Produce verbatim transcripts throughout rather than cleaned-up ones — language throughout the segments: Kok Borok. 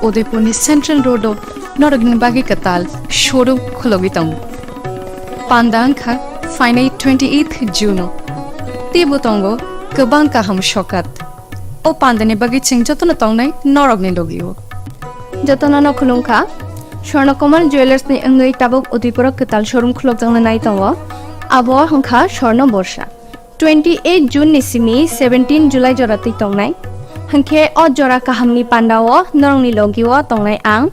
Udaipurni Central Road-o norokni bagwi kwtal showroom khulogwi tongo. Panda wngkha phainai twenty-eighth June-o. Teibo tongo kwbang kaham sokat. O pandani bagwi chwng jotono tongnai norokni logi-o. Jotono no khulumkha. Swarna Kamal Jewellers ni wngwi tabuk Udaipur-o kwtal showroom khulokjakna nai tongo. Abo wngkha Swarna Borsa. Twenty-eight June ni simi seventeen July jora twi tongnai. Hwnkhe o jora kahamni panda-o norokni logi-o tongnai ang.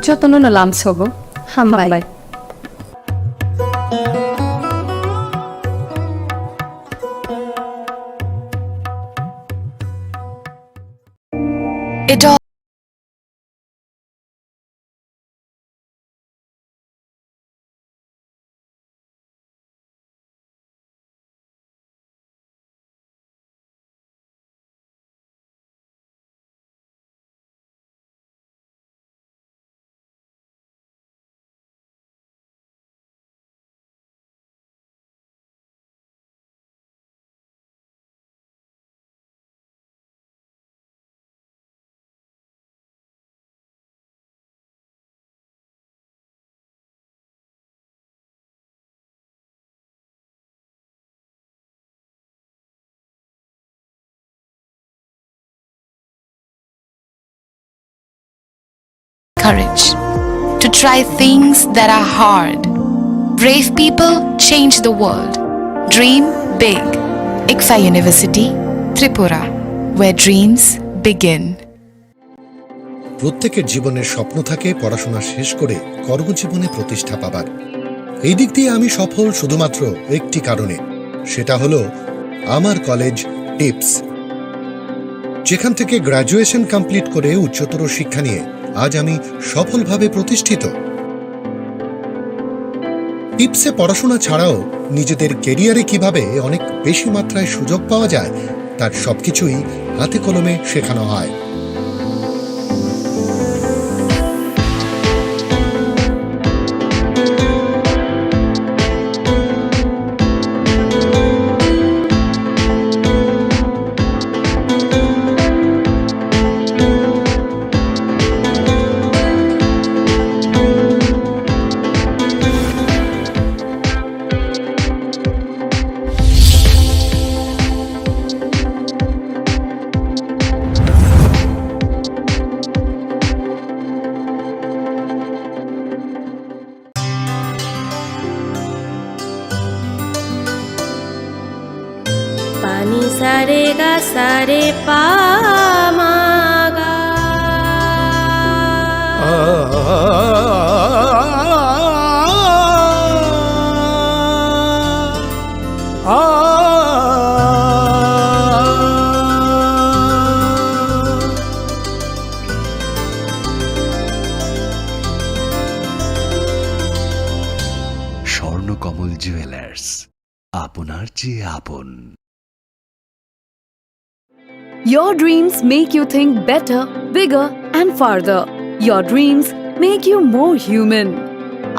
Jotono no lamsogo. Hambai. Hambai. It all Courage to try things that are hard. Brave people change the world. Dream big. ICFAI University, Tripura, where dreams begin. প্রত্যেকের জীবনের স্বপ্ন থাকে পড়াশোনা শেষ করে কর্মজীবনে প্রতিষ্ঠা পাবার। এই দিক দিয়ে আমি সফল শুধুমাত্র একটি কারণে, সেটা হলো আমার কলেজ টিপস, যেখান থেকে গ্র্যাজুয়েশন কমপ্লিট করে উচ্চতর শিক্ষা নিয়ে আজ আমি সফলভাবে প্রতিষ্ঠিত। টিপসে পড়াশোনা ছাড়াও নিজেদের কেরিয়ারে কিভাবে অনেক বেশি মাত্রায় সুযোগ পাওয়া যায়, তার সবকিছুই হাতে কলমে শেখানো হয়। Pani sare ga sare pa ma ga. Swarnakamal jewellers, আপনার চেয়ে আপন। Your dreams make you think better, bigger, and farther. Your dreams make you more human.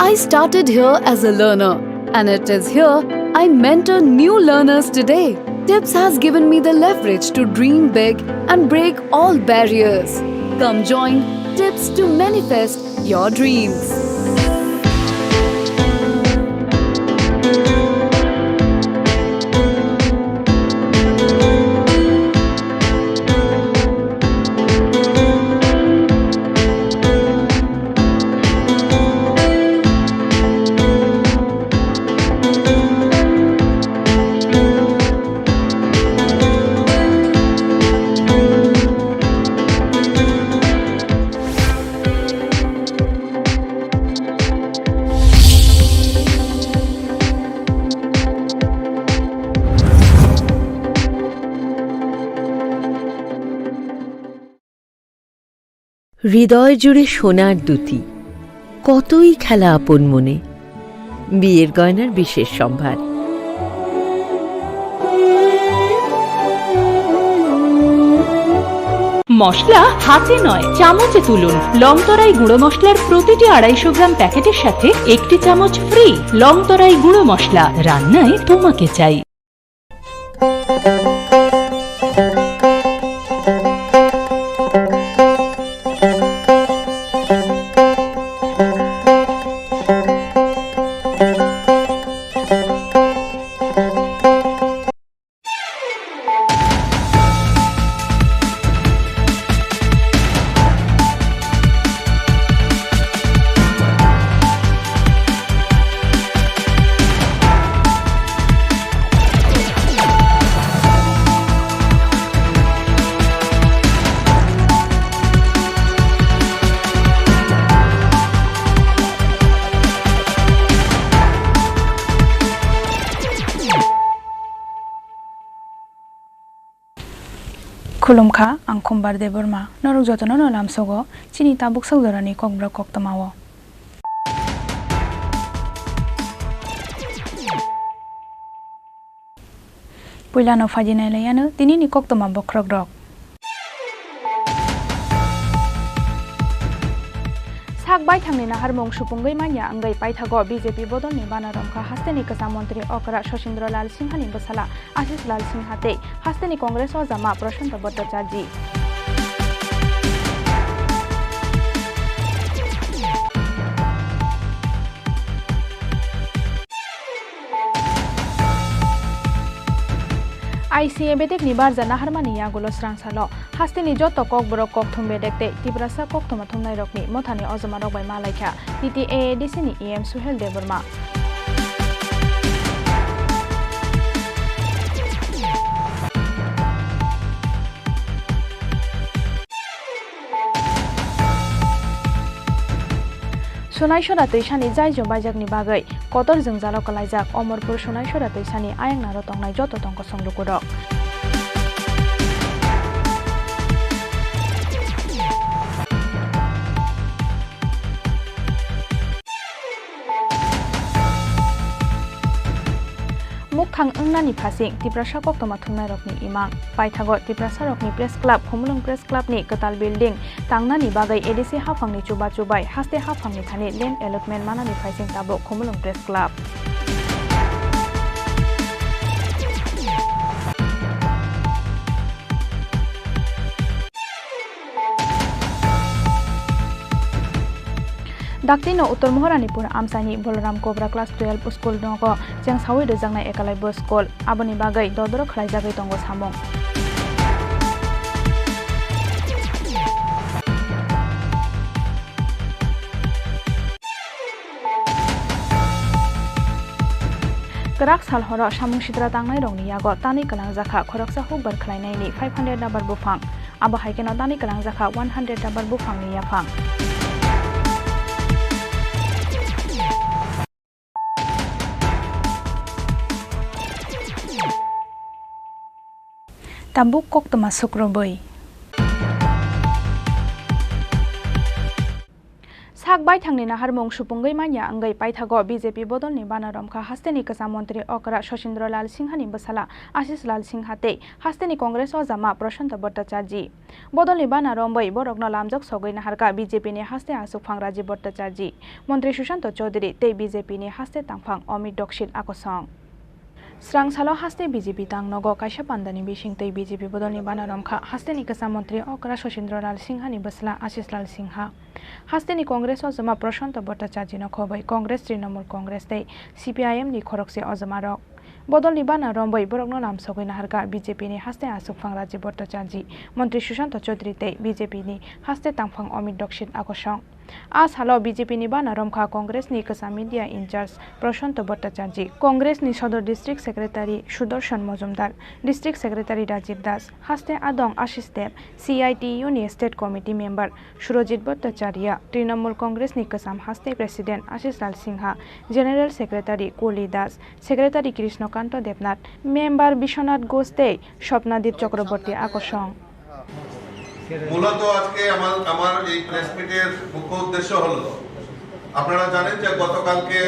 I started here as a learner, and it is here I mentor new learners today. Tips has given me the leverage to dream big and break all barriers. Come join Tips to manifest your dreams. হৃদয় জুড়ে সোনার দ্যুতি, কতই খেলা আপন মনে। বিয়ের গয়নার বিশেষ সম্ভার। মশলা হাতে নয়, চামচে তুলুন। লংতরাই গুঁড়ো মশলার প্রতিটি আড়াইশো গ্রাম প্যাকেটের সাথে একটি চামচ ফ্রি। লংতরাই গুঁড়ো মশলা, রান্নায় তোমাকে চাই। Khulumkha, ang Khumbar Debbarma. Norok jotono no lamsogo chini tabuk sak jorani kokborok koktwmao. Puilano phaidi nailaiyano tinini koktwma bokhorokrok. Sak baithangni naharmung supungwi manya wngwi paithago B J P bodolni bana romkha hasteni kwcham montri okra Sosindra Lal Singhani bwsala Ashish Lal Singha tei hasteni Congress ojama Prashanta Bhattacharjee. I C A bedekni barja naharmani yagulo srangsalo hasteni joto kokborok kokthum bedek tei Tiprasa koktwma thumnairokni mothani ojomarok bai malaikha T T A A D C ni E M Suhel Debbarma. Sonaisora twisani jaijo baijakni bagwi kotor jwngjalo kwlaijak Omorpur Sonaisora twisani ayang naro tongnai joto tongkosong lukurok. Mukthang wngnani phasing Tiprasa koktwma thumnairokni imang. Paithago Tiprasarokni Press Club, Khumulwng Press Club ni kwtal building tangnani bagwi A D C haphangni chubachu bai haste haphangni thani land allotment manani phasing tabuk Khumulwng Press Club. Daktino Uttor Moharanipur amchaini Balaram Cobra Class twelve school nogo chengsawi rwjaknai ekalaibo school. Aboni bagwi dodoro khlaijagwi tongo samung. Kwrak sal horo samung sitra tangnairokni yago tanwi kwlangjakha khoroksa hukbar khlainaini five hundred rubber buphang. Abo hai kheno tanwi kwlangjakha one hundred rubber buphangni yaphang. Tabuk koktwma sukrubwi. Sak baithangni naharmung supungwi manya wngwi paithago B J P bodolni bana romkha hasteni kwcham montri okra Sosindra Lal Singhani bwsala Ashish Lal Singha tei hasteni Congress ojama Prashanta Bhattacharjee. Bodolni bana romwi borokno lamjak sogwi naharkha B J P ni haste aswkphang Rajiv Bhattacharjee, montri Sushanta Chowdhury tei B J P ni haste tangphang Amit Dixit akosong. Srangsalo haste B J P tang nogo kaisa pandani bising tei B J P bodolni bana romkha hasteni kwcham montri okra Sosindra Lal Singhani bwsla Ashish Lal Singha. Hasteni Congress ojama Prashanta Bhattacharjee no khobwi Congress, Trinamool Congress tei C P I M ni khorokse ojamarok. Bodolni bana romwi borokno lamsogwi naharkha B J P ni haste aswkphang Rajiv Bhattacharjee, montri Sushanta Chowdhury tei B J P ni haste tangphang Amit Dixit akosong. A salo B J P ni bana romkha Congress ni kwcham media in-charge Prashanta Bhattacharjee, Congress ni Sodor District Secretary Sudarshan Majumdar, District Secretary Rajiv Das, haste adong Ashish Deb, C I T U ni State Committee member Surajit Bhattacharya, Trinamool Congress ni kwcham haste President Ashish Lal Singha, General Secretary Kuli Das, Secretary Krishna Kanta Debnath, member Biswanath Ghosh tei Swapnadeep Chakraborty akosong. মূলত আজকে আমার আমার এই প্রেস মিটের মুখ্য উদ্দেশ্য হলো, আপনারা জানেন যে গতকালকে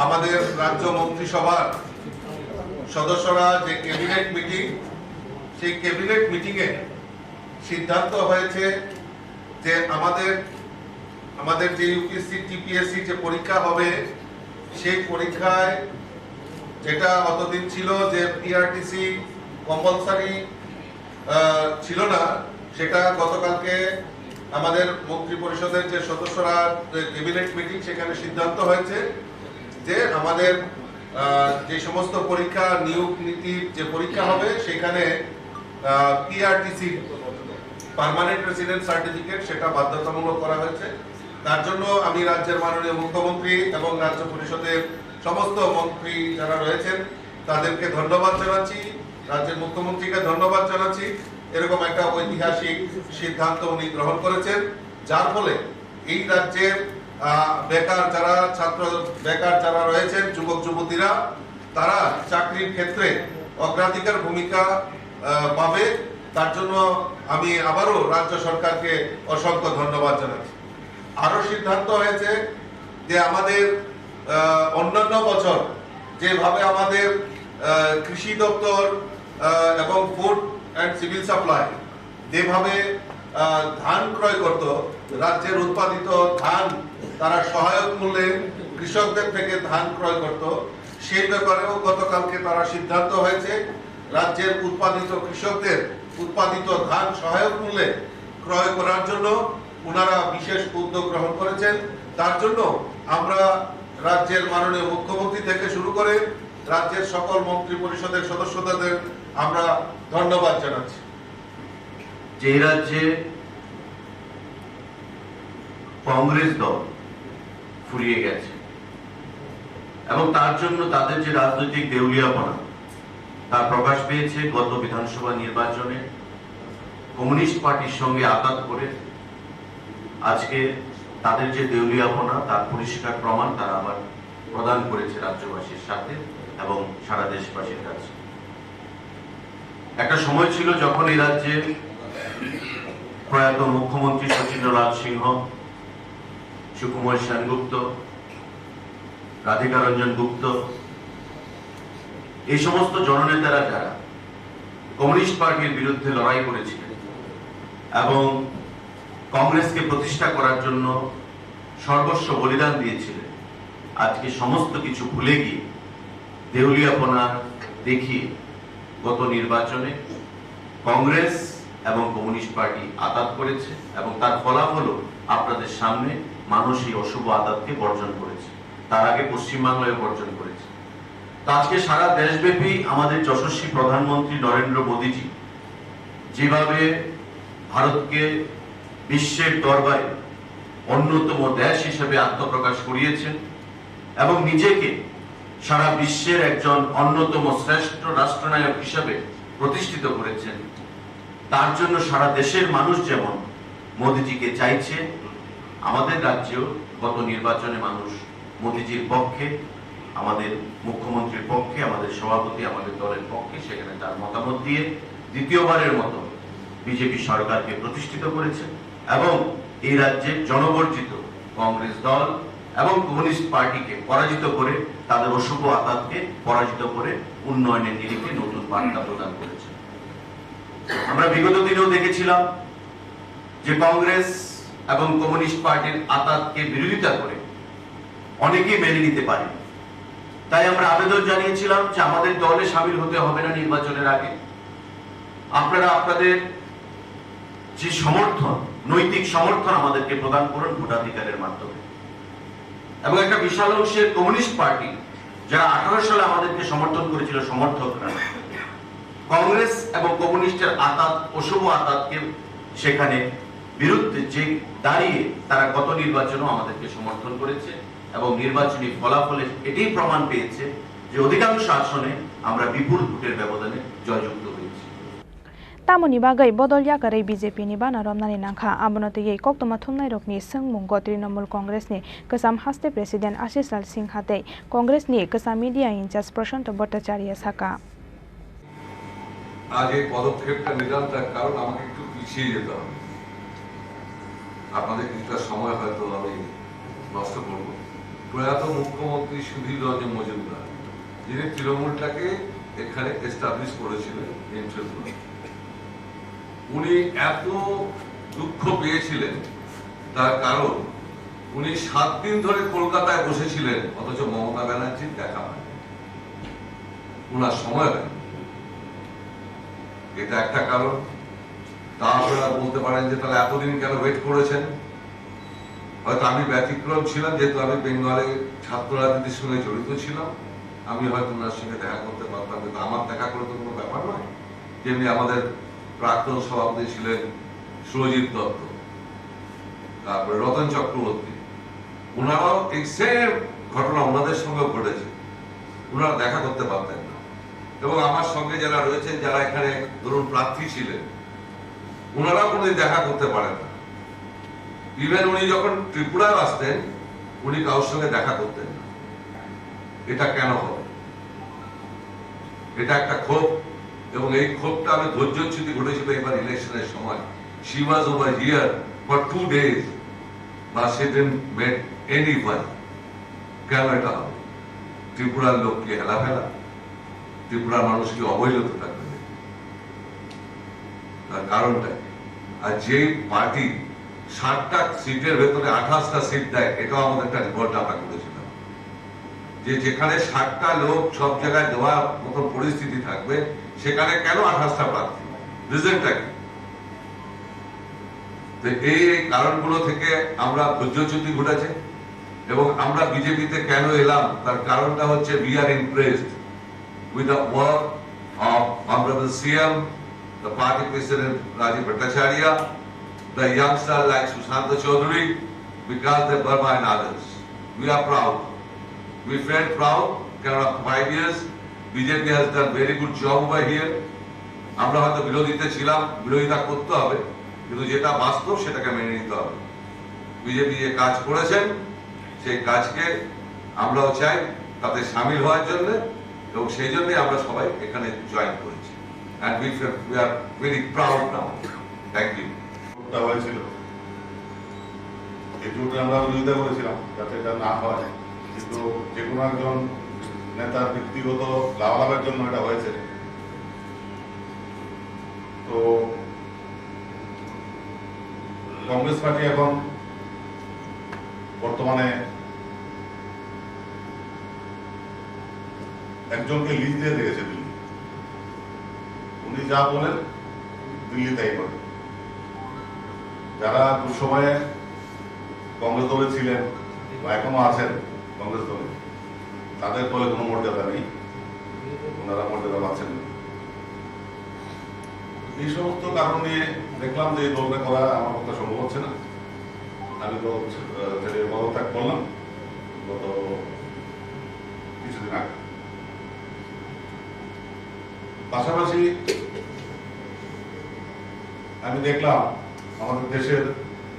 আমাদের রাজ্য মন্ত্রিসভার সদস্যরা যে ক্যাবিনেট মিটিং, সেই ক্যাবিনেট মিটিংয়ে সিদ্ধান্ত হয়েছে যে আমাদের আমাদের যে ইউপিএসসি টিপিএসসি যে পরীক্ষা হবে, সেই পরীক্ষায় যেটা অতদিন ছিল যে পিআরটিসি কম্পালসারি ছিল না, সেটা গতকালকে আমাদের মন্ত্রিপরিষদের যে সদস্যরা, যে ক্যাবিনেট মিটিং, সেখানে সিদ্ধান্ত হয়েছে যে আমাদের আহ, যে সমস্ত পরীক্ষা, নিয়োগ নীতির যে পরীক্ষা হবে, সেখানে পিআরটিসি পার্মানেন্ট রেসিডেন্ট সার্টিফিকেট সেটা বাধ্যতামূলক করা হয়েছে। তার জন্য আমি রাজ্যের মাননীয় মুখ্যমন্ত্রী এবং রাজ্য পরিষদের সমস্ত মন্ত্রী যারা রয়েছেন, তাদেরকে ধন্যবাদ জানাচ্ছি, রাজ্যের মুখ্যমন্ত্রীকে ধন্যবাদ জানাচ্ছি। এরকম একটা ঐতিহাসিক সিদ্ধান্ত উনি গ্রহণ করেছেন, যার ফলে এই রাজ্যের আহ, বেকার যারা ছাত্র, বেকার যারা রয়েছেন, যুবক যুবতীরা, তারা চাকরির ক্ষেত্রে অগ্রাধিকার ভূমিকা আহ, পাবে। তার জন্য আমি আবারও রাজ্য সরকারকে অসংখ্য ধন্যবাদ জানাচ্ছি। আরও সিদ্ধান্ত হয়েছে যে আমাদের, আহ, অন্যান্য বছর যেভাবে আমাদের, আহ, কৃষি দপ্তর, আহ, এবং ফুড অ্যান্ড সিভিল সাপ্লাই যেভাবে, আহ, ধান ক্রয় করত, রাজ্যের উৎপাদিত ধান তারা সহায়ক মূল্যে কৃষকদের থেকে ধান ক্রয় করত, সেই ব্যাপারেও গতকালকে তারা সিদ্ধান্ত হয়েছে রাজ্যের উৎপাদিত, কৃষকদের উৎপাদিত ধান সহায়ক মূল্যে ক্রয় করার জন্য ওনারা বিশেষ উদ্যোগ গ্রহণ করেছেন। তার জন্য আমরা রাজ্যের মাননীয় মুখ্যমন্ত্রী থেকে শুরু করে রাজ্যের সকল মন্ত্রী পরিষদের সদস্যদের আমরা ধন্যবাদ জানাচ্ছি। যে রাজ্যে কংগ্রেস দল ফুরিয়ে গেছে এবং তার জন্য তাদের যে রাজনৈতিক দেউলিয়াপনা, তা প্রকাশ পেয়েছে গত বিধানসভা নির্বাচনে কমিউনিস্ট পার্টির সঙ্গে আঘাত করে আজকে তাদের যে দেউলিয়াপনা, তার পরিষ্কার প্রমাণ তারা আবার প্রদান করেছে রাজ্যবাসীর সাথে এবং সারা দেশবাসীর কাছে। একটা সময় ছিল যখন এই রাজ্যে প্রয়াত মুখ্যমন্ত্রী শচীন্দ্রলাল সিংহ, সুকুমার সেনগুপ্ত, রাধিকা রঞ্জন গুপ্ত, এই সমস্ত জননেতারা যারা কমিউনিস্ট পার্টির বিরুদ্ধে লড়াই করেছিলেন এবং কংগ্রেসকে প্রতিষ্ঠা করার জন্য সর্বস্ব বলিদান দিয়েছিলেন, আজকে সমস্ত কিছু ভুলে গিয়ে দেউলিয়াপনা দেখিয়ে গত নির্বাচনে কংগ্রেস এবং কমিউনিস্ট পার্টি আঘাত করেছে এবং তার ফলাফলও আপনাদের সামনে মানুষ এই অশুভ আঘাতকে বর্জন করেছে। তার আগে পশ্চিমবাংলায় বর্জন করেছে। তা আজকে সারা দেশব্যাপী আমাদের যশস্বী প্রধানমন্ত্রী নরেন্দ্র মোদীজি যেভাবে ভারতকে বিশ্বের দরবারে অন্যতম দেশ হিসেবে আত্মপ্রকাশ করিয়েছেন এবং নিজেকে সারা বিশ্বের একজন অন্যতম শ্রেষ্ঠ রাষ্ট্রনায়ক হিসেবে প্রতিষ্ঠিত করেছেন, তার জন্য সারা দেশের মানুষ যেমন মোদিজিকে চাইছে, আমাদের রাজ্যেও গত নির্বাচনে মানুষ মোদিজির পক্ষে, আমাদের মুখ্যমন্ত্রীর পক্ষে, আমাদের সভাপতি, আমাদের দলের পক্ষে সেখানে তার মতামত দিয়ে দ্বিতীয়বারের মতো বিজেপি সরকারকে প্রতিষ্ঠিত করেছে এবং এই রাজ্যে জনবর্জিত কংগ্রেস দল এবং কমিউনিস্ট পার্টিকে পরাজিত করে তাদের অশুভ আতাতকে পরাজিত করে উন্নয়নের নিরিখে নতুন বার্তা প্রদান করেছে। আমরা বিগত দিনেও দেখেছিলাম যে কংগ্রেস এবং কমিউনিস্ট পার্টির আতাতকে বিরোধিতা করে অনেকেই মেনে নিতে পারে। তাই আমরা আবেদন জানিয়েছিলাম যে আমাদের দলে সামিল হতে হবে না নির্বাচনের আগে। আপনারা আপনাদের যে সমর্থন, নৈতিক সমর্থন আমাদেরকে প্রদান করুন ভোটাধিকারের মাধ্যমে। এবং একটা বিশাল অংশের কমিউনিস্ট পার্টি, যারা আঠারো সালে আমাদেরকে সমর্থন করেছিল, সমর্থকরা কংগ্রেস এবং কমিউনিস্টের আতাত, অশুভ আতাতকে সেখানে বিরুদ্ধে যে দাঁড়িয়ে তারা গত নির্বাচনেও আমাদেরকে সমর্থন করেছে এবং নির্বাচনী ফলাফলে এটাই প্রমাণ পেয়েছে যে অধিকাংশ আসনে আমরা বিপুল ভোটের ব্যবধানে জয়যুক্ত হয়েছি। Tamoni bagwi bodol yakarwi B J P ni bana romnani nangkha? Abono twiwi koktwma thumnairokni swngmungo Trinamool Congress ni kwcham haste president Ashish Lal Singha tei Congress ni kwcham media in charge Prashant Bhattacharya saka. আজ এই পদক্ষেপটা নিলাম, তার কারণ আমাকে একটু পিছিয়ে যেতে হবে। আপনাদের কিছুটা সময় হয়তো আমি নষ্ট করব। প্রয়াত মুখ্যমন্ত্রী সুধীর রঞ্জন মজুমদার, যিনি তৃণমূলটাকে এখানে এস্টাবলিশ করেছিলেন, এন্ট্রি উনি এত দুঃখ পেয়েছিলেন, তার কারণ উনি সাত দিন ধরে কলকাতায় বসেছিলেন, অথচ মমতা ব্যানার্জির দেখা হয়নি। ওনার সময় হয়নি। এটা একটা কারণ। তা আপনারা বলতে পারেন যে তাহলে এতদিন কেন ওয়েট করেছেন? হয়তো আমি ব্যতিক্রম ছিলাম, যেহেতু আমি বেঙ্গলে ছাত্র রাজনীতির সঙ্গে জড়িত ছিলাম, আমি হয়তো ওনার সঙ্গে দেখা করতে পারতাম, কিন্তু আমার দেখা করে তো কোনো ব্যাপার নয়। যেমনি আমাদের প্রাক্তন সভাপতি ছিলেন সুরজিৎ দত্ত, তারপরে রতন চক্রবর্তী, ওনারাও এই সেম ঘটনা ওনাদের সঙ্গে ঘটেছে, ওনারা দেখা করতে পারতেন না। এবং আমার সঙ্গে যারা রয়েছেন, যারা এখানে ধরুন প্রার্থী ছিলেন, ওনারাও কোনোদিন দেখা করতে পারেন না। ইভেন উনি যখন ত্রিপুরায় আসতেন, উনি কারোর সঙ্গে দেখা করতেন না। এটা কেন হবে? এটা একটা ক্ষোভ। এবং এই ক্ষোভটা আমি ধৈর্যচ্যুতি ঘটেছিল এবার ইলেকশনের সময়। She was over here for two days, but she didn't met anyone. কেন এটা হবে? ত্রিপুরার লোক কি হেলাফেলা? ত্রিপুরার মানুষ কি অবহেলিত থাকবে? তার কারণটা কি? আর যেই পার্টি সাতটা সিটের ভেতরে আঠাশটা সিট দেয়, এটাও আমাদের একটা রিপোর্ট আমরা করেছিলাম, যে যেখানে সাতটা লোক সব জায়গায় দেওয়ার মতো পরিস্থিতি থাকবে, সেখানে কেন আঠাশটা প্রার্থী? রিজনটা কি? তো এই এই কারণগুলো থেকে আমরা ধৈর্যচ্যুতি ঘটেছে। এবং আমরা বিজেপিতে কেন এলাম, তার কারণটা হচ্ছে we are impressed with the work of Honorable C M, the party president Rajiv Bhattacharya, the youngster like Sushanta Chaudhary, Vikas Debbarma and others. We are proud. We felt proud. কারণ after five years, B J P has done very good job over here. আমরা হয়তো বিরোধিতা ছিলাম, বিরোধিতা করতে হবে, কিন্তু যেটা বাস্তব সেটাকে মেনে নিতে হবে। বিজেপি যে কাজ করেছেন, সেই কাজকে আমরাও চাই তাতে সামিল হওয়ার জন্য, এবং সেই জন্যই আমরা সবাই এখানে জয়েন করেছি। And we feel, we are very proud now. Thank you. ভোটটা হয়েছিল, এই ভোটে আমরা বিরোধিতা করেছিলাম যাতে এটা না হয়, কিন্তু যে কোনো একজন নেতার ব্যক্তিগত লাভালাভের জন্য এটা হয়েছে। তো কংগ্রেস পার্টি এখন বর্তমানে একজনকে লিস্ট দিয়ে দিয়েছে দিল্লি। উনি যা বলেন, দিল্লি তাই করে। যারা দুঃসময়ে কংগ্রেস দলে ছিলেন বা এখনো আছেন কংগ্রেস দলে, তাদের দলে কোনো মর্যাদা নেই, ওনারা মর্যাদা পাচ্ছেন না। এই সমস্ত কারণ নিয়ে দেখলাম যে এই দলটা করা আমার পক্ষে সম্ভব হচ্ছে না। আমি দল, আহ, ছেড়ে পদত্যাগ করলাম গত কিছুদিন আগে। পাশাপাশি আমি দেখলাম আমাদের দেশের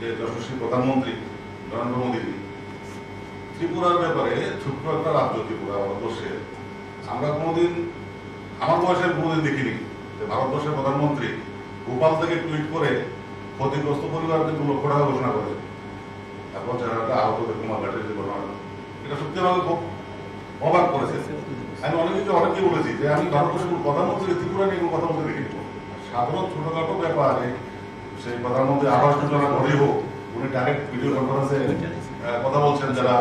যে যশস্বী প্রধানমন্ত্রী নরেন্দ্র মোদীজি ত্রিপুরার ব্যাপারে, ছোট্ট একটা রাজ্য ত্রিপুরা ভারতবর্ষে, আমরা কোনোদিন, আমার বয়সে আমি কোনোদিন দেখিনি যে ভারতবর্ষের প্রধানমন্ত্রী ভোপাল থেকে টুইট করে ক্ষতিগ্রস্ত পরিবারকে দু লক্ষ টাকা ঘোষণা করেছে। তারপর যারা একটা আহত হয়েছে, কুমারঘাটের যে ঘটনা, এটা সত্যি আমাকে খুব অবাক করেছে। আমি অনেক কিছু অনেককে বলেছি যে আমি ভারতবর্ষের কোনো প্রধানমন্ত্রী ত্রিপুরা নিয়ে কোনো কথা বলতে দেখিনি। সাধারণ ছোটোখাটো ব্যাপারে সেই প্রধানমন্ত্রী আবাস যোজনা ঘরেই হোক, উনি ডাইরেক্ট ভিডিও কনফারেন্সে কথা বলছেন যারা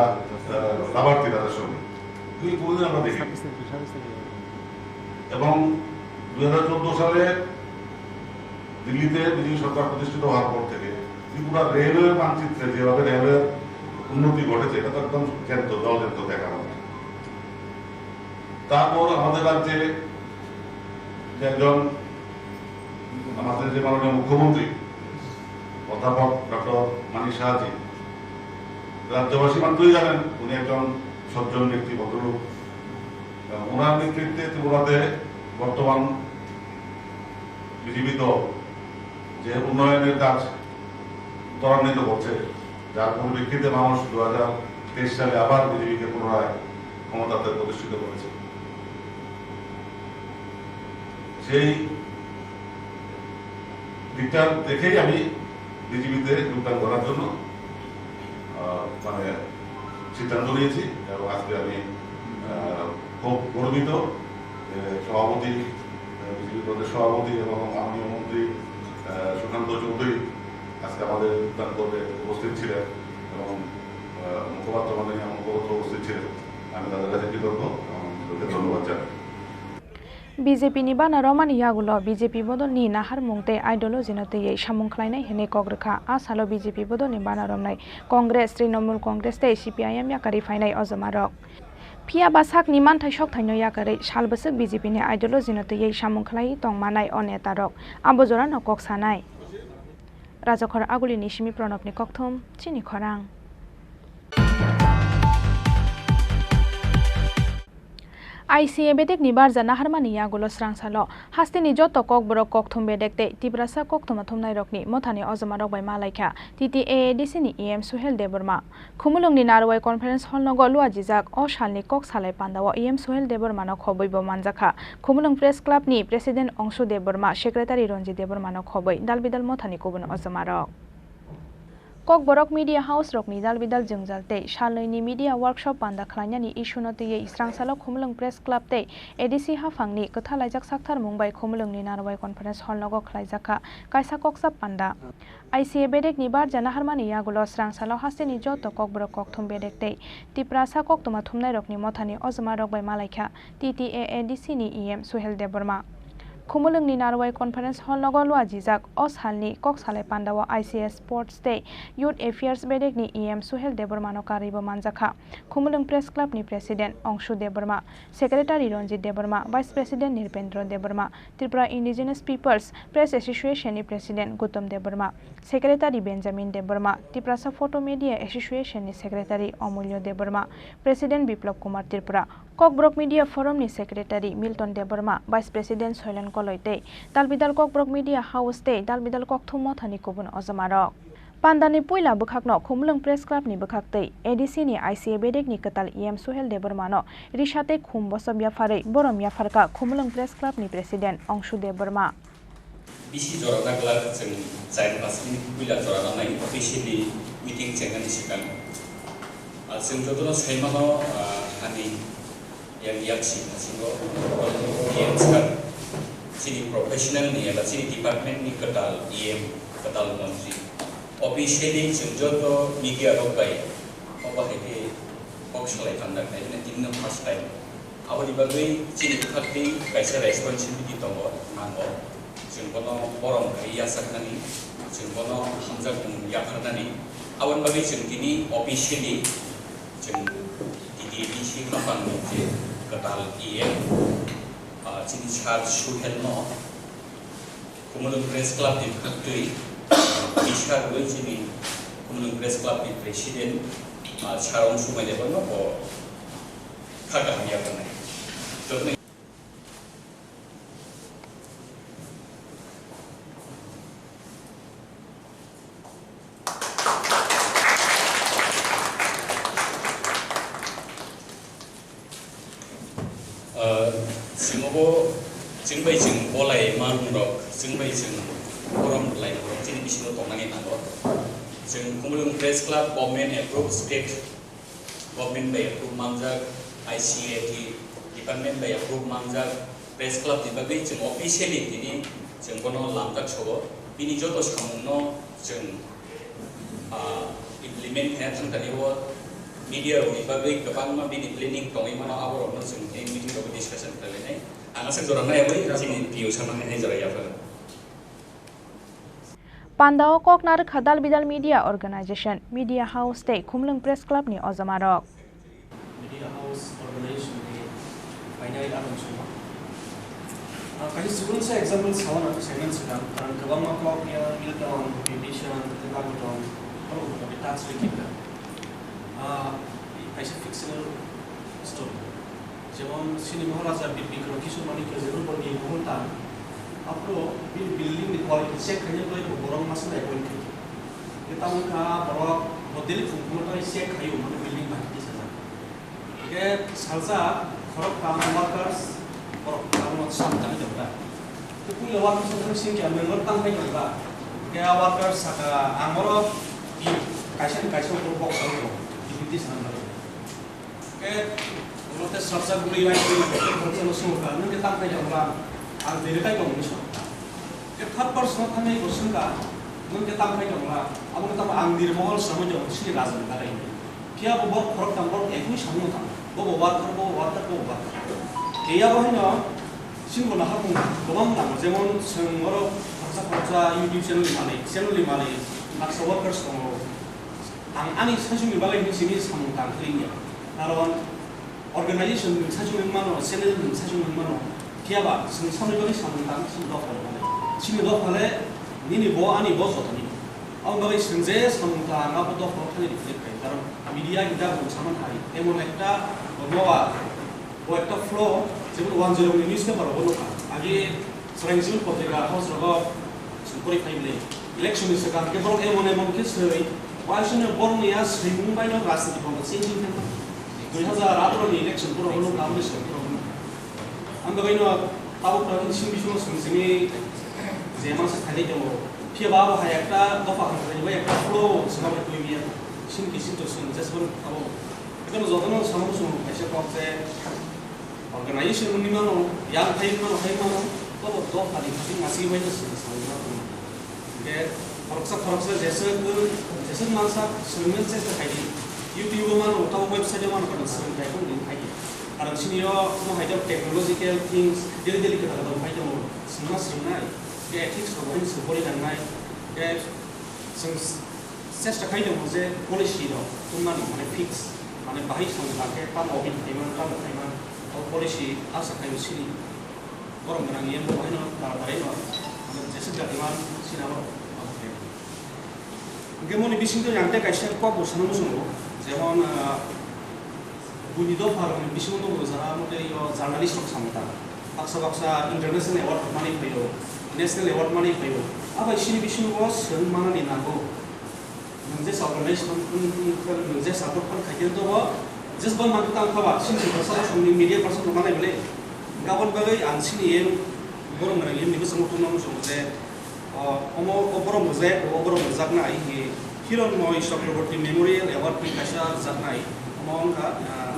আহ, লাভার্থী তাদের সঙ্গে। কিন্তু কোনোদিন আমরা দেখি এবং দুই হাজার চোদ্দ সালে দিল্লিতে বিজেপি সরকার প্রতিষ্ঠিত হওয়ার পর থেকে ত্রিপুরা রেলওয়ে মানচিত্রে যেভাবে রেলওয়ের উন্নতি ঘটেছে, এটা তো একদম জ্যান্ত, জলজ্যান্ত দেখার মতো। তারপর আমাদের রাজ্যে যে একজন আমাদের যে মাননীয় মুখ্যমন্ত্রী অধ্যাপক ডক্টর মানিক সাহাজি, রাজ্যবাসী মাত্রই জানেন উনি একজন সজ্জন ব্যক্তি, ভদ্রলোক। এবং ওনার নেতৃত্বে ত্রিপুরাতে বর্তমান বিজেপি দল যে উন্নয়নের কাজ ত্বরান্বিত করছে, যার পরিপ্রেক্ষিতে মানুষ দু হাজার তেইশ সালে আবার বিজেপিকে পুনরায় ক্ষমতাতে প্রতিষ্ঠিত করেছে। সেই দিকটা দেখেই আমি বিজেপিতে যোগদান করার জন্য আহ, মানে সিদ্ধান্ত নিয়েছি এবং আজকে আমি আহ, খুব গর্বিত যে সভাপতি, বিজেপি প্রদেশ সভাপতি এবং মাননীয় মন্ত্রী আহ, সুশান্ত চৌধুরী আজকে আমাদের যোগদান করতে উপস্থিত ছিলেন এবং আহ, মুখপাত্র মাননীয় মুখপাত্র উপস্থিত ছিলেন। আমি তাদের কাছে কৃতজ্ঞ এবং তাদেরকে ধন্যবাদ জানাই। B J P ni bana romani yagulo B J P bodolni naharmung tei ideology no twiwi samung khlainai hwnwi kok rwkha. A salo B J P bodolni bana romnai Congress, Trinamool Congress tei C P I M yakarwi phainai ojomarok. Phiya ba sakni manthai sokthaino yakarwi sal bwswk B J P ni ideology no twiwi samung khlaiwi tong manai o netarok abo jorano kok sanai. Rajakhor Agulini simi Pranobni kokthum, chini khorang. I C A bedekni barja naharmani yagulo srangsalo hasteni joto kokborok kokthum bedek tei Tiprasa koktwma thumnairokni mothani ojomarok bai malaikha T T A A D C ni E M Suhel Debbarma. Khumulwngni Narwai Conference Hall nogo luajijak o salni kok salai pandao E M Suhel Debbarmano khobwibo manjakha Khumulwng Press Club ni President Ongshu Debbarma, Secretary Ranjit Debbarmano khobwi dalbidal mothani kubun ojomarok. Kokborok media house rokni dalbidal jwngjal tei salnwini media workshop panda khlainani issue no twiwi srangsalo Khumulwng Press Club tei A D C haphangni kwthalaijak sakthar mung bai Khumulwngni Narwai Conference Hall nogo khlaijakha kaisa koksa panda. I C A bedekni barja naharmani yagulo srangsalo hasteni joto kokborok kokthum bedek tei Tiprasa koktwma thumnairokni mothani ojomarok bai malaikha T T A A D C ni E M Suhel Debbarma. Khumulwngni Narwai Conference Hall nogo luajijak o salni kok salai pandao I C S Sports tei Youth Affairs bedekni E M Suhel Debbarmano karwibo manjakha Khumulwng Press Club ni President Ongshu Debbarma, Secretary Ranjit Debbarma, Vice President Nirpendra Debbarma, Tripura Indigenous Peoples Press Association ni President Gautam Debbarma, Secretary Benjamin Debbarma, Tiprasa Photo Media Association ni Secretary Omulyo Debbarma, President Biplab Kumar Tripura, Kokborok Media Forum ni Secretary Milton Debbarma, Vice President Soilen Koloi tei dalbidal Kokborok Media House tei dalbidal kokthum mothani kubun ojomarok. Pandani puila bwkhakno Khumulwng Press Club ni bwkhaktwi A D C ni I C A bedekni kwtal E M Suhel Debbarmano risa tei khum bosom yapharwi borom yapharkha Khumulwng Press Club ni President Ongshu Debbarma. Bisi jora naglak chwng char pas minute puila jora nangnai officially meeting chengnani swkang. Ah, chwng jotono saimano, ah, hani yang yaksi hasingo yang swkang. Chini professional ni eba chini department ni kwtal E M, kwtal montri. Officially chwng joto media rok bai obo hai khe kok salai panda khlai mani tini no first time. Aboni bagwi chini bwkhaktwi kaisa responsibility tongo, nango. Chwng bono borom khai yachaknani, chwng bono hamjakmung yapharnani. Aboni bagwi chwng tini officially chwng T T A D C haphangni je kwtal E M, ah, chini Sir Suhel no Khumulwng Press Club ni bwkhaktwi, ah, tisa rwui chini Khumulwng Press Club ni President, ah, Sir Ongshu Maidebano bo kha kaham yapharnai. Jotono Ah, chwng obo chwng bai chwng bolai ma rok, chwng bai chwng borom lai rok, chini bisingo tongnani nango. Chwng Khumulwng Press Club government approve state Government bai approve manjak, I C A T department bai approve manjak, press club ni bagwi chwng officially tini chwng bono lamjak sobo. Bini joto samung no chwng, ah, implement khe thang thani o media rok ni bagwi kwbangma bini planning tongwi mano, abo rok no chwng tei meeting rok discussion khlai nai. Ang aswk jora nai abo chini P O sama hai jora yaphar. Pandao kok narwkha dal bidal media organization, media house tei Khumulwng Press Club ni ojomarok. Media house organization ni painai adong suma. Ah, kaisa chukun sa example sawan ang segment sedang, karon kwbangma kok ya Milton, Bibhishan, tei Bhagavatam, oro kok touch rikhi kha. Ah, kaisa fictional story. Jemon, chini Maharaja Bir Bikram Kishore Manikya jeboni borni mohol tang, aphuru bini building ni quality check khaina bagwi bo borok masa nai point khaikha. Tei tamo wngkha borok bo daily phung phungo tei check khaio, mane building bahai tisajak. Hingkhe salsa khorok tang workers borok tamo sam tangwi tongkha. Tei puila workers wngkha singkhe ang member tang phai tongkha. Hingkhe a workers saka ang oro kaisa ni kaisa borok kok saui tong, deputy sanani bagwi. Khe, omo tei swrapsa guri bai guri bai khe khoroksa no swngo kha, "Nwng khe tam khai tong la?" Ang twi rwkhai tong hwnwi swngo kha. Khe third person no thangwi bo swng kha, "Nwng khe tam khai tong la?" Abo khe tamo ang nirmohol swrwngwi tongo, chini raja ni bagwi. Phiya bo borok khoroktham borok ekwi samung tang, bo bo worker, bo bo worker, bo bo worker. Phiya bo haino chini bo naharmung kwbang nango, jemon chwng oro khoroksa khoroksa YouTube channel ni malik, channel ni malik, baksa workers tongo. Ang ani saichung ni bagwi hinwi simi samung tang khe wngya. Karon organization ni saichung wng mano, channel ni saichung wng mano. Phiya ba chwng samani bagwi samung tang chini dopha rok mano. Chini dopha le nini bo ani bo jotoni. Aboni bagwi chwng je samung tang abo dopha rok thani reflect khai. Karon media hinda bo saman hai. Emon ekta noa, bo Ekta flow, jemon one zero ni newspaper rogo nukha. Agi Saraing Civil Patrika house rogo sungkori khai bwle. Election ni swkang khe borok emon emon khe swi, waisano borok ni a swimung bai no rajniti bondo changing khe. Dui hazar atharo ni election borok nukha, amni swkang borok nukha. Ang bagwi no tabuk tabuk simi bisingo swng simi je masa khailai tongo. Phiya ba abo hai ekta dopha khailai bai ekta flow swkang bai twi biya. Sini kisim to swng jesbon abo. Ekdom jotono samung swng kaisa kok je organization wngwi mano, yang khai mano, khai mano, tobo dopha ni khating masi bai no swng swng mano. Hingke khoroksa khoroksa jeswk, jeswk mansa swrwngna chesta khaidi. YouTube o mano, tamo website o mano, karon swrwng khai tong din khaidi. Karon sini o mo hai jab technological things daily daily kwtal kwtal khai tongo, swngma swrwngnai. Hingke ethics rok bo swng pori nangnai. Hingke swng chesta khai tongo je policy rok tongmani mane fix, mane bahai swng bakhe tamo audit khaimani, tamo khaimani, o policy asa khaio sini. Borok gwnang E M bo haino taratari no, ano jeswk jati man sina borok. Hingke moni bisingtwi ang tei kaisa kok bo sana muchungo, jemon, ah, buini dopha rokni bisingo nugo jara motei o journalist rok samung ta. Baksa baksa international award rok mani phaio, national award mani phaio. Abai sini bisingo swng manani nango. Nwng je organization, nwng, nwng, nwng je support khan khaikhe to bo, just bo mankhe tang khaba, sini sini bwsa songni media person rok manai bole. Gabon bagwi ang sini em, borok mwnang em ni bwskango tongma muchungo je, o, omo, o borok mujak, o borok mujaknai, hi, Hironmoy Chakraborty Memorial Award ni kaisa rwjaknai, omo wngkha, ah,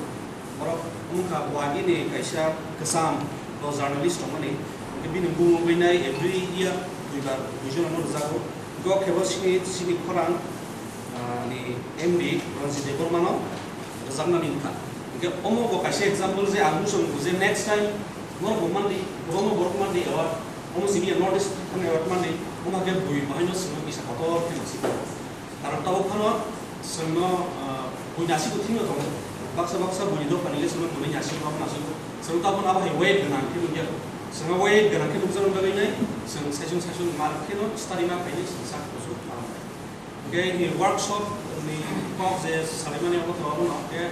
Borok wngkha bo agini kaisa kwcham bo journalist tongmani, hwnkhe bini bumung bwinai every year duibar duijon ano rwjago. Hwnkhe o khe bo sini, sini khorang, ah, ni M D Ranjit Debbarmano rwjaknani wngkha. Hwnkhe omo bo kaisa example je ang muchung je next time norok bo mandi, kwbangma borok mandi award, omo simi North East thani award mandi, omo khe bui bahaino swngwi kisa kotor khe nang sikha. Karon tabuk phano chwngno, ah, buini aswk thwngno tongo. Baksa baksa buini dophani le chwngno mwnwi aswk rok aswk. Chwng tabuk abo hai weight gwnang khe nukya. Chwngno weight gwnang khe nukjaknai bagwi nai chwng saichung saichung mar kheno study ma khainai chwng sak kuchuk ma. Hwnkhe ni workshop ni kok je salaimani abo to abono khe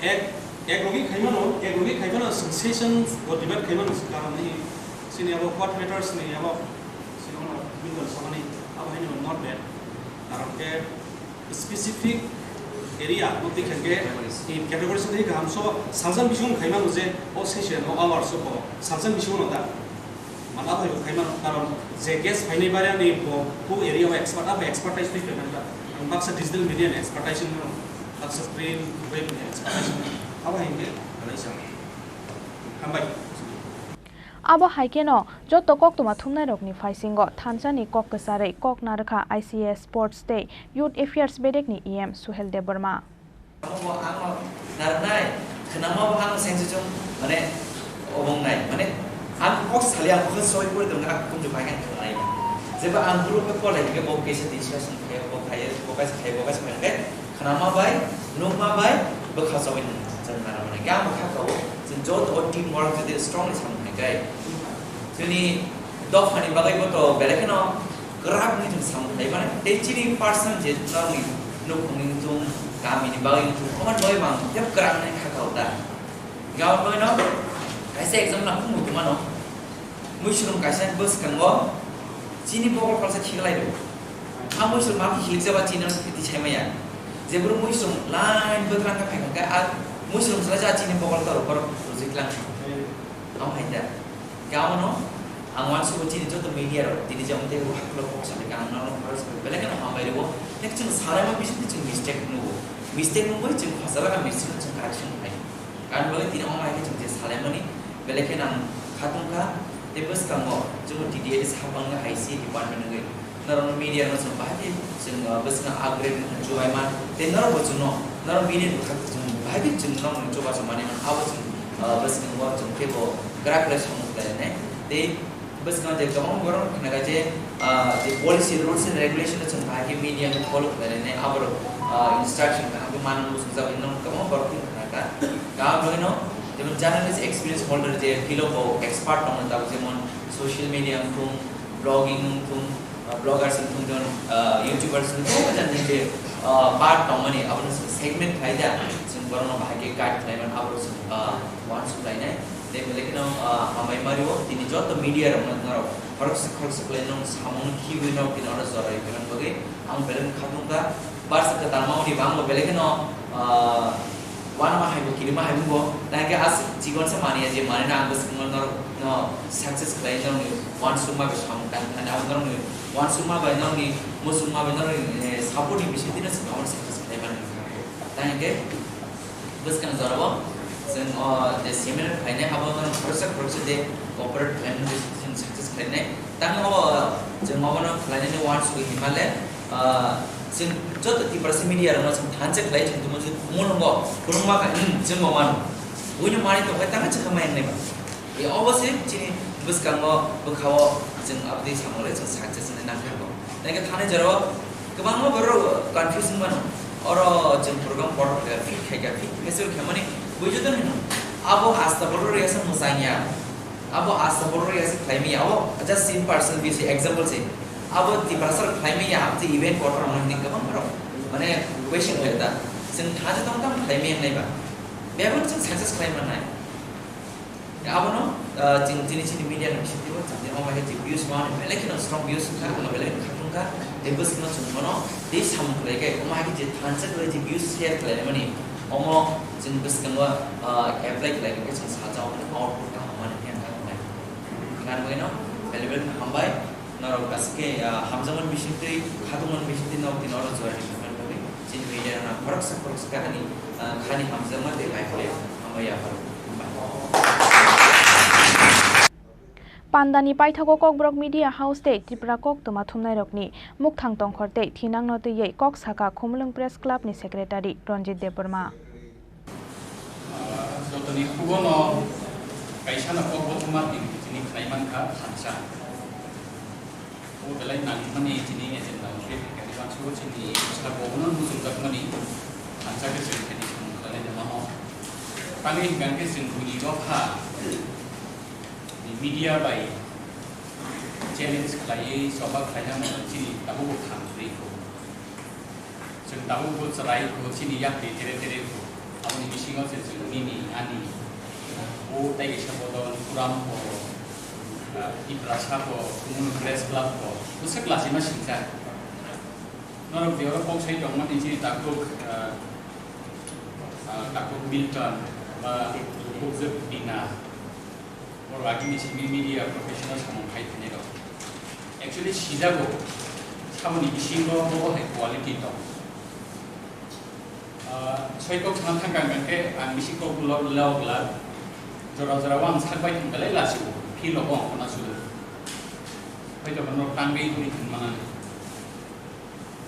Ek, ek logi khaimano, ek logi khaimano sensation o debate khaimano karon ni sini abo what matters ni abo sini ono Winton samani abo haino not bad. Karon ke specific area no tikhen ke in categories ni kaham so saljan bising khaimano je o session o hours o saljan bising no da. Mala bai khai mano, karon je guest phainai bare ani bo khu area o expert, abo expertise twi phaimani ba. Ang baksa digital media ni expertise wngmano, baksa print, web ni expertise wngmano. Abo hai hwnkhe belai sa. Hambai. Abo hai kheno joto koktwma thumnairokni phaisingo thansani kok kwcharwi kok narwkha I C S Sports tei Youth Affairs bedekni E M Suhel Debbarma. Amo bo ang narwknai, khwnama bo ang sensation, mane, obongnai, mane, ang kok sali ang kok soi pore tong, ang kunju bai khe khwnai. Jeba ang group khe pore hingke bo kaisa discussion khe, bo khai, bo kaisa khai, bo kaisa khai, khwnama bai, nukma bai, bwkha sawi nang, jang nana mane, ang bwkha kau, jeng joto team work jodi strong ni samung hai kai. Joni dophani bagwi bo to belai kheno kwrak wngwi chwng samung khlai mano. Tei chini personal je norokni nukhungni wngthung, kamini bagwi wngthung, omo bagwi mang tei kwrak wngwi kha kha o ta. Gabon bagwino kaisa example ang phunuk tongmano. Muisrum kaisa bwskango chini bokol kolsa khiklai rw. A muisrum ma khiklai jaba chini phiti sai maya. Jeboro muisrum line bwkrang khe phai kha khe a muisrum chwla cha chini bokol torok borok rwjak lang. Tamo hai da. Gabono ang uansugo chini joto media rok tini jemon tei haklo kok sadi kang nang nang first belai kheno hambai rwo. Nek chwng salaima bisingtwi chwng mistake nugo. Mistake nugwi chwng khosala ka mistake chwng correction khai. Karon bagwi tini omo hai khe chwng je salaimani belai kheno ang khatungkha tei bwskango chwng T D A ni saphang hai C department wngwi. Norokno media no chwng bahai khe chwng, uh, bwswkang upgrade wngkha chubaima. Tei norok bo chwngno, norok bini bwkhak chwng bahai khe chwng norokno chubachu manwi mano. Abo chwng, uh, bwswkango chwng khe bo kwrak kwrak samung khlainai. Tei bwswkang je kwbangma borok khna kha je, uh, je policy, rules and regulation no chwng bahai khe media no follow khlainai. Aborok, uh, instruction kaham khe manwi muchungjagwi norok kwbangma borok khna kha. Kaham bagwino jemon journalist experience holder je field o bo expert tongo tabuk jemon social media wngthung, blogging wngthung, Bloggers wngthung, ah, YouTubers wngthung, jani je, ah, part tongmani, abono chwng segment khlai da, chwng borokno bahai khe guide khlai mano, abo chwng, ah, uansuk lainai. Tei belai kheno, ah, hambai mario, tini joto media rokno norok khoroksa khoroksa khlai nung samung khibiwi norok tini oro jorai phaiman bagwi ang belai khatung kha. Barsa kwtal mamani bangbo belai kheno, ah, uanama haibo kirima haibo bo, tangke aswk chikon se mania je manina ang bwskango norok no success khlai norokni uansukma bai samung tang thani abo norokni uansukma bai norokni muchungma bai norokni, eh, support ni bisingtwi no chwng abo success khlai mani wngkha. Tangke bwskang jorao chwng o je seminar khlainai abo norok khoroksa khoroksa je cooperate khlaimani bisingtwi chwng success khlainai. Tamo abo chwng obono khlainani uansugwi hinmale, ah, chwng joto Tiprasa media rokno chwng thansa khlai chwng tongmo chwng khumulwngo khulumma kha, hmm, chwngbo mano. Buino manwi tongkhe tamo chwngkha mai wngnai ba. E obo se chini bwskango bwkhao chwng aboni samung le chwng success wngnai nangkha. Tei khe thani jorao kwbangma borok confusing mano. Oro chwng program kotor khaikha, fit khaikha, fit festival khaimani bui joto hino. Abo hasta borok rwya se mwchangya. Abo hasta borok rwya se khlaimaya. Abo just in person bisi example se. Abo Tiprasa rok khlaimaya, abo event kotor mani kwbang borok. Mane question khaida. Chwng thaje tong tamo khlaimaya wngnai ba. Bebak chwng success khlai mannai. Abono, ah, chini, chini, chini media ni bisingtwi bo chini omo hai je views mani belai kheno strong views wngkha, ano belai kheno khatung kha, tei bwskango chwng bono tei samung khlai khe omo hai je thansa khlai je views share khlai mani omo chini bwskango, ah, apply khlai khe chwng sajak mani output kaham mani khe wngkha wngnai. Khlai bagwino belai belai hambai. Norok aswk khe, ah, hamjakmani bisingtwi, khatungmani bisingtwi norok tini oro join wngmani bagwi chini media rok khoroksa khoroksa khe ani, ah, khani hamjakma tei live le hambai yapharo. Hambai. Pandani paithago Kokborok Media House tei Tripura koktwma thumnairokni mukthang tongkhor tei thinangno twiwi kok sakha Khumulwng Press Club ni Secretary Ranjit Debbarma. Ah, jotoni khugono kaisa no kok bothoma tini chini khlai mankha thansa. O belai nangmani chini agenda o khe kani baksa o chini sabo no muchungjakmani thansa khe chini kani samung khlai de mano. Tangwi hwnkha khe chwng buini dopha media bai challenge khlaiwi choba khlaina mano chini tabukbo kham kwrwi kho. Chwng tabukbo chwrai kho, chini yakni tere tere kho. Aboni bisingo se chwng nini, ani, o tei kaisa bodol, Kuram kho, ah, Tiprasa kho, Khumulwng Press Club kho, bwswk lachima singcha. Norok je oro kok sai tongmani chini takhuk, ah, ah, takhuk Milton, ba takhuk Jwk Dina, Borok agini simi media professional samung khai phainai rok. Actually sijago, saboni bisingo bo hai quality tong. Ah, soi kok sana thangkha hwnkhe ang bisi kok lo, logla, jora jora o ang sak bai thang belai lasi o, feel o bo ang khona sudu. Hoito bono tangwi hwnwi thang manani.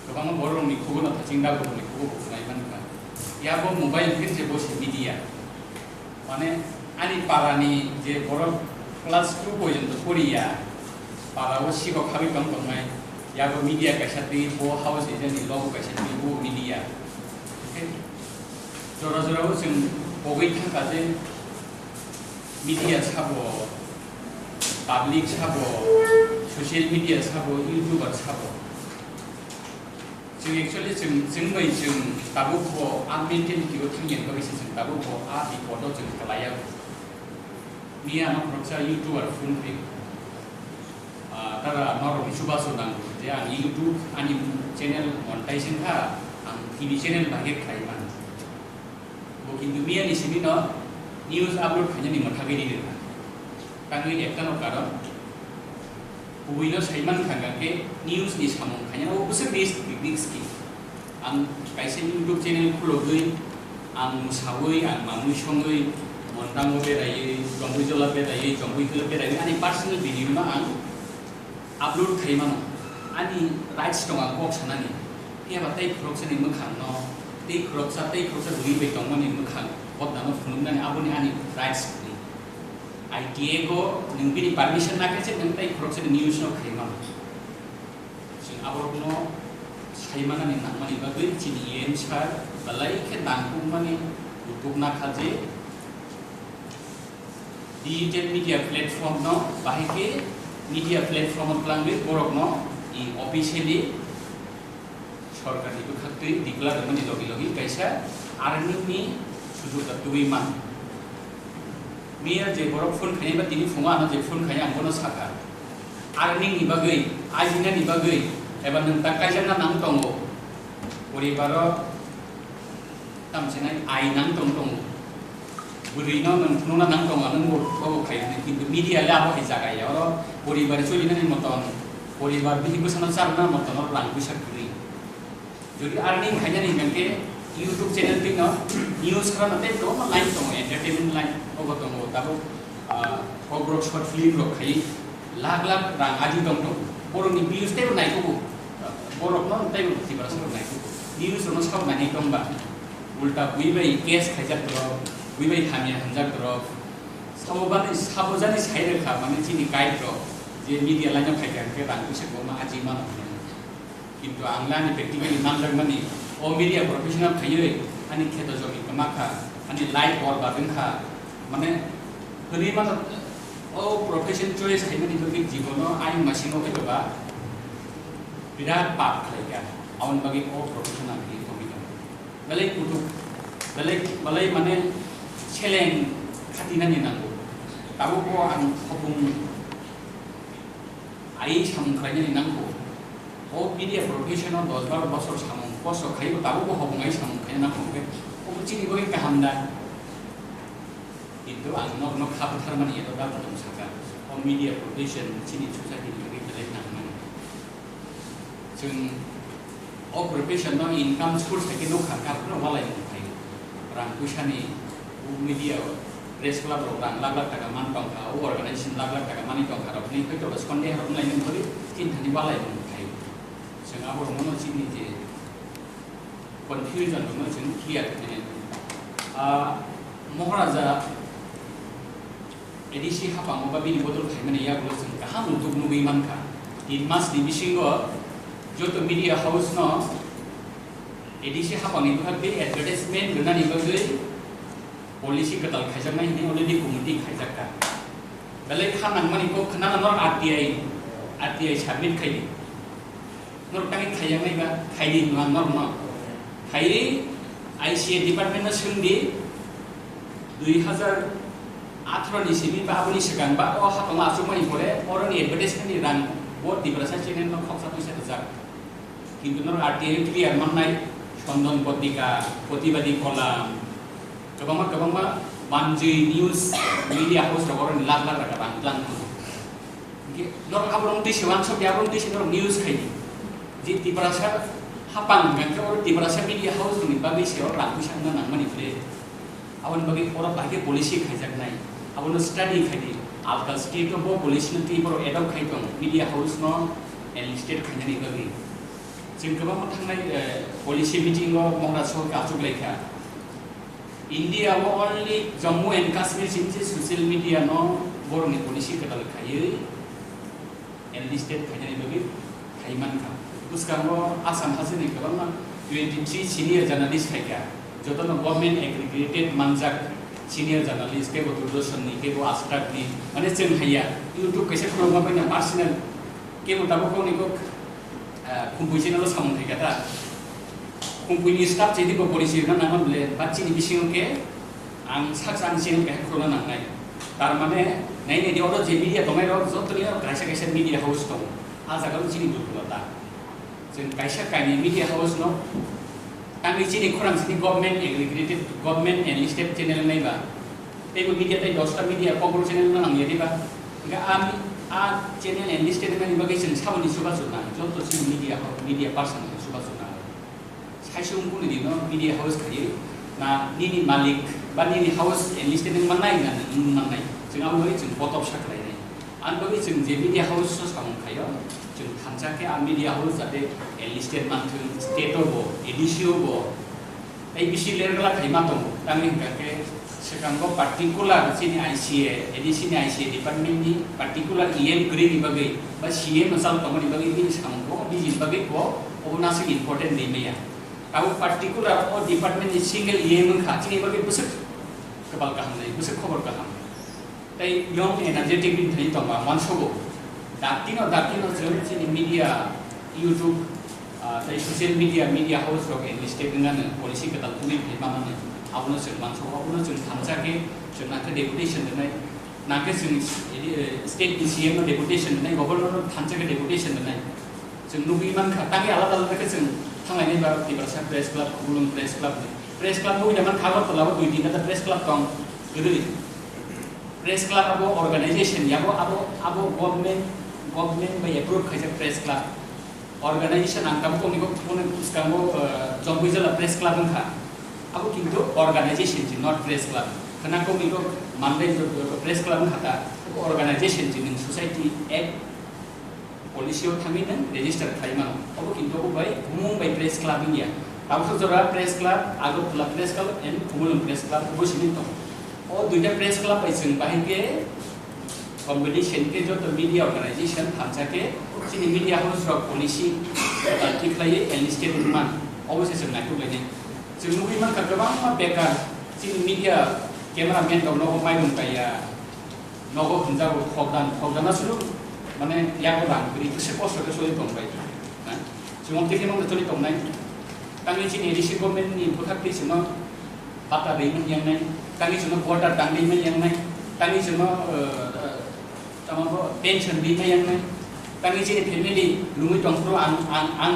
Kwbangma borokni khugo no thaching dago, borokni khugo bo khwnai mankha. Yabo mobile khe je bo se media. Mane ani parani je borok class two porjonto poriya, para o sikok habwi tong tongnai, yabo media kaisa twi, bo house agent ni logo kaisa twi, bo media. Jora jora o chwng pogwi thangkha je media sabo, public sabo, social media sabo, YouTuber sabo. Chwng actually chwng, chwng bai chwng tabuk bo a mentality o thangya bagwi se chwng tabuk bo a bipod o chwng kwlaiya. Miya ano khoroksa YouTuber phone khe, ah, tara norok ni chubachu nango je ang YouTube ani channel monetize wngkha, ang T V channel bai khe khlai man. Bo kintu miya ni simi no news upload khainani mwthagwi riri rwkha. Tangwi ekta no karon. Kubui no sai mankha hwnkha khe news ni samung khainani o bwswk risk, risk ki. Ang kaisa YouTube channel khulogwi, ang mwsawi, ang mamwi songwi, Mondango beraiwi, Jongwi jola beraiwi, Jongwi hilo beraiwi, ani personal video no ang upload khai mano, ani rights tongo ang kok sanani. Phiya ba tei khoroksani mwkhang no, tei khoroksa, tei khoroksa bwrwi bai tongmani mwkhang bodna no phunuknani aboni ani rights kwrwi. I T A go nwng bini permission nakhe se nwng tei khoroksani news no khai mano. Chwng aborokno sai manani nangmani bagwi chini E M sir belai khe nangkukmani kutuk nakha je, digital media platform no bahai khe media platform o twlangwi borok no Officially sorkarni bwkhaktwi declare rwmani logi logi kaisa earning ni sujok da tubui man. Miya je borok phone khainai ba tini phungo ano je phone khainai ang bono sakha. Earning ni bagwi, ajinani bagwi, eba nwng ta kaijakna nang tongo. Poribaro Tamsinai ai nang tong tongo. Bwrwi no nwng phunukna nang tongo, nwng bo, bo khai hwnwi. Kintu media le abo hai jaga ya. Oro poribar cholinani moton, poribar bihik bwsano charwna moton oro rang puisa kwrwi. Jodi earning khainani hwnkhe YouTube channel twino news khoroknw tei kwbangma line tongo, entertainment line, obo tongo, tabuk, ah, kokborok short film rok khai lakh lakh rang aji tong tongo. Borokni views teibo naikhugo, borokno teibo Tiprasa rok naikhugo. News rokno sabo nainai tongba. Ulta bui bai case khaijak borok, bui bai hamya hamjak borok. Sabo bani, sabo jani sai rwkha, mane chini guide rok, je media line o phaikha hwnkhe rang puisa kwbangma aji mano hwnwi. Kintu ang le ani practically manjakmani, o media professional khaiwi ani kheto jomi kwma kha, ani life borbad wngkha, mane hwnwi mano, o profession choice khaimani bagwi jibono ayang masimo khe ba birat pap khlaikha, aboni bagwi o profession ang khe tongwi tongo. Belai kutuk, belai, belai mane seleng khatinani nango. Tabukbo ang khopung ai samung khlainani nangkho. O media profession o dos baro bosor samung kosto khaibo tabukbo khopung ai samung khaina nangkho hwnkhe, obo chini bagwi kaham da? Kintu ang norokno kha bwtharmani eto da bwtong sakha. O media profession chini society ni bagwi belai nangmani. Chwng o profession no income source hai khe nukha, kaphano walai mung khai. Rang puisa ni o media o press club rok rang lakh lakh taka man tongkha, o organization lakh lakh taka manwi tongkha rok ni hoito ba sonde rok nai nung bagwi chinta ni walai mung khai. Chwng abo rok no chini je confusion rok no chwng clear khainai. Ah, Moharaja A D C hapango ba bini bodol khaimani yagulo chwng kaham utuk nugwi mankha. Tin mas ni bisingo joto media house no A D C hapangni bwkhak tei advertisement rwnani bagwi policy kwtal khaijaknai hwnwi already committee khaijakha. Belai kha nangmani kok khwnana norok R T I, R T I submit khaidi. Norok tangwi khaijaknai ba, khaidi nwng norokno. Khaiwi I C A department no swngdi, dui hazar atharo ni simi ba aboni swkang ba o hatongo achukmani pore oroni advertisement ni rang bo Tiprasa channel no khoksa twisa rwjak. Kintu norok R T I clear mannai, Chondon Patrika, Protibadi Kolam, kwbangma kwbangma banjwi news media house rok oroni lakh lakh taka rang tlang thango. Hingke norok aborok twi se wansok ya, aborok twi se norok news khaidi. Je Tiprasa hapang hingka khe oro Tiprasa media house rokni bagwi se oro rang puisa wngna nangmani ble. Aboni bagwi oro bahai khe policy khaijaknai. Abono study khaidi. Alka state o bo policy no twi borok adopt khai tong media house no enlisted khainani bagwi. Chwng kwbangma thangnai, eh, policy meeting o Maharaj Soho khe achuk lai kha. India o only Jammu and Kashmir simi se social media no borokni policy kwtal khaiwi enlisted khainani bagwi khai mankha. Bwskango Assam hasteni kwbangma twenty three senior journalist phaikha, jotono government accredited manjak senior journalist, kebo Doordarshan ni, kebo Aaj Tak ni, mane chwng haiya YouTube kaisa khulokma bai na personal, kebo tabuk kok ni kok, ah, Khumpui channel o samung khaikha ta. Khumpui ni staff chini bo policy rwna nangma bole, ba chini bisingo khe ang sak ang channel kaisa khulokna nangnai. Tar mane, nai nai di oro je media tongnai rok, joto ni kaisa kaisa media house tongo. A jaga o chini durbolota. Chwng kaisa kainwi media house no tangwi chini khorang sini government accredited, government enlisted channel nai ba. Teibo media tei dosta media kokborok channel no nang ya di ba. Hingke a mi-, a channel enlisted nani bagwi chwng saboni chubachu nang, joto chini media ho-, media person no chubachu nang. Saisung kuni dino media house khaiwi na nini malik ba nini house enlisted wng mannai na nini wng mannai, chwng abo bai chwng botop sa khlainai. Ang bagwi chwng je media house o samung khaio, chwng thansa khe a media house jate enlisted manthung, state o bo, A D C o bo, tei bisi lergla khaima tongo. Tamni hwnkha khe swkango particular chini I C A, A D C ni I C A department ni particular E M kwrwini bagwi ba C M no chal tongmani bagwi bini samung bo, bini bagwi bo obo nasik important ri maya. Abo particular o department ni single E M wngkha, chini bagwi bwswk kwbal kaham nai, bwswk khobor kaham. Tei young energetic bini thani tongma uansogo. Daktino, daktino chwng chini media YouTube, ah, tei social media, media house rok enlisted wngna no policy kwtal tubui phai mano no. Abono chwng mansa, abono chwng thansa khe chwng nangkhe deputation rwnai, nangkhe chwng, eh, state ni C M no deputation rwnai, governor no thansa khe deputation rwnai. Chwng nugwi mankha, tangwi alada alada khe chwng thanglainai ba Tiprasa Press Club, Khumulwng Press Club ni. Press Club nugwi da mankha Agartala o dui tinta press club tong, kwrwi. Press club abo organization, yabo abo, abo government, government bai approve khaijak press club. Organization ang tabuk kok ni kok phone bwskango, eh, Jompuijala Press Club wngkha. Abo kintu organization se, not press club. Khwna kok ni kok Mandai press club wngkha ta, abo organization se, nwng society act policy o thangwi nwng register khlai mano. Abo kintu abo bai mung bai press club wngya. Tabuk jora press club, Agartala Press Club and Khumulwng Press Club, abo simi tong. O duita press club bai chwng bahai khe competition khe joto media organization thansa khe chini media house rok policy, uh, thik khlaiwi enlisted wngman, obo se chwng naithok lainai. Chwng nugwi mankha kwbangma bekar chini media cameraman rok nogo mairum kaiya, nogo hwnjago khokdan, khokdana suru mane yago rang kwrwi kisa kosto khe choli tong bai. Na? Chwng tei khe nokno choli tongnai. Tangwi chini A D C government ni bwkhak twi chwngno bata rwi manya wngnai, tangwi chwngno quarter tang rwi manya wngnai, tangwi chwngno, eh, eh, tamo bo pension rwi manya wngnai, tangwi chini family lungwi tongphuru ang, ang, ang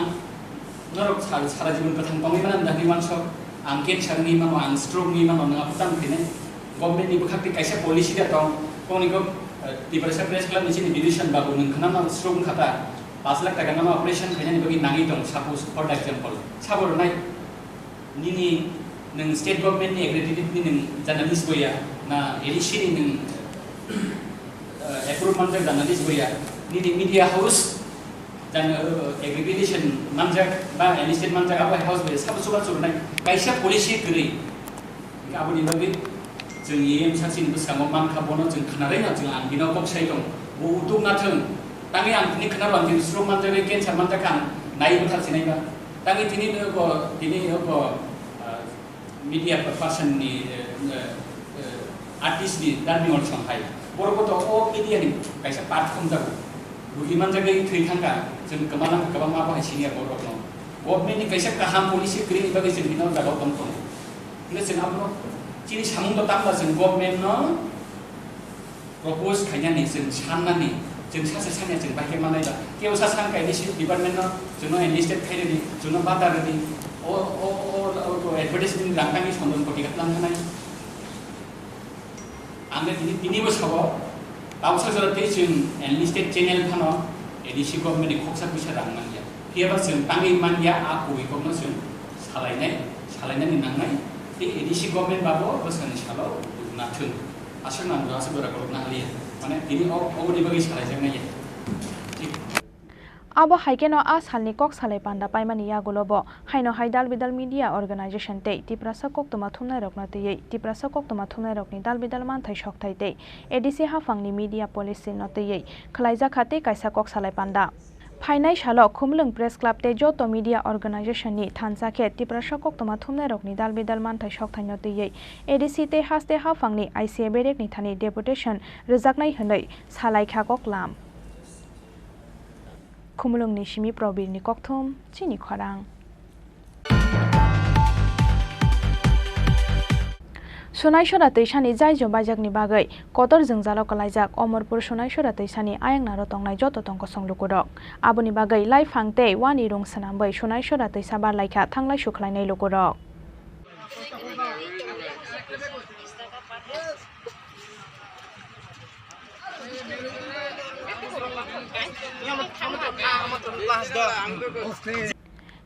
norok sal-, sara jibon kwthang tongwi mano da hinwi uansuk, ang cancer wngwi mano, ang stroke wngwi mano, nwng abo tamo khainai. Government ni bwkhak twi kaisa policy da tong, tongni go, eh, Tiprasa Press Club ni chini division babu nwng khna ma stroke wngkha ta, pash lakh taka nama operation khainani bagwi nangwi tong, suppose, for example, sabo rwnai, nini nwng state government ni accredited ni nwng journalist boya, na A D C ni nwng, eh, approve manjak journalist boya, nini media house jan, eh, accreditation manjak ba enlisted manjak abo house boya, sabo chuba churnai, kaisa policy kwrwi. Hingke aboni bagwi chwng E M sachini bwskango mankha, bono chwng khwnarwi no chwng ang bino kok sai tong, bo utuk na thwng. Tangwi ang tini khwnaro ang tini stroke manjak, cancer manjak ang nai bwthar sinai ba. Tangwi tini oko, tini oko, ah, media person ni, eh, eh, eh, artist ni darni ol song hai. Borok bo to o media ni kaisa part khum jago. Buhi manjak bai thwi thangka, chwng kwmana kwbangma bo hai senior borok no. Government ni kaisa kaham policy kwrwini bagwi chwng bino jaga tong tongo. Hingke chwng abono chini samung bo tangla chwng government no propose khainani, chwng sannani, chwng sacha sanya chwng bai khe manai ba. Kebo sa san kaini si department no chwngno enlisted khairwdi, chwngno bata rwdi. O, o, o, o, o advertisement rang tangwi sondon koti ka tlang khanai. Ang le tini, tini bo sabo, tausa jora tei chwng enlisted channel phano A D C government ni khoksa puisa rang manya. Phiya ba chwng tangwi manya, a kubui kokno chwng salainai, salainani nangnai. Tei A D C government babo bwskangni salo nathwng. Aswk nang aswk jora kolok nahaliya. Mane tini o, oboni bagwi salaijaknai ya. Thik. Abo hai kheno a salni kok salai panda paimani yagulo bo haino hai dal bidal media organization tei Tiprasa koktwma thumnairokno twiwi Tiprasa koktwma thumnairokni dal bidal manthai sokthai tei A D C haphangni media policy no twiwi khwlaijakha tei kaisa kok salai panda. Phainai salo Khumulwng Press Club tei joto media organization ni thansa khe Tiprasa koktwma thumnairokni dal bidal manthai sokthai no twiwi A D C tei haste haphangni I C A berekni thani deputation rwjaknai hwnwi salaikha koklam. Khumulwngni simi Probirni kokthum, chini khorang. Sunaisora twisani jaijo baijakni bagwi kotor jwngjalo kwlaijak Omorpur Sunaisora twisani ayang naro tongnai joto tongkosong lukurok. Aboni bagwi laiphang tei wani rung swnambwi Sunaisora twisa barlaikha thanglai sukhlainai lukurok.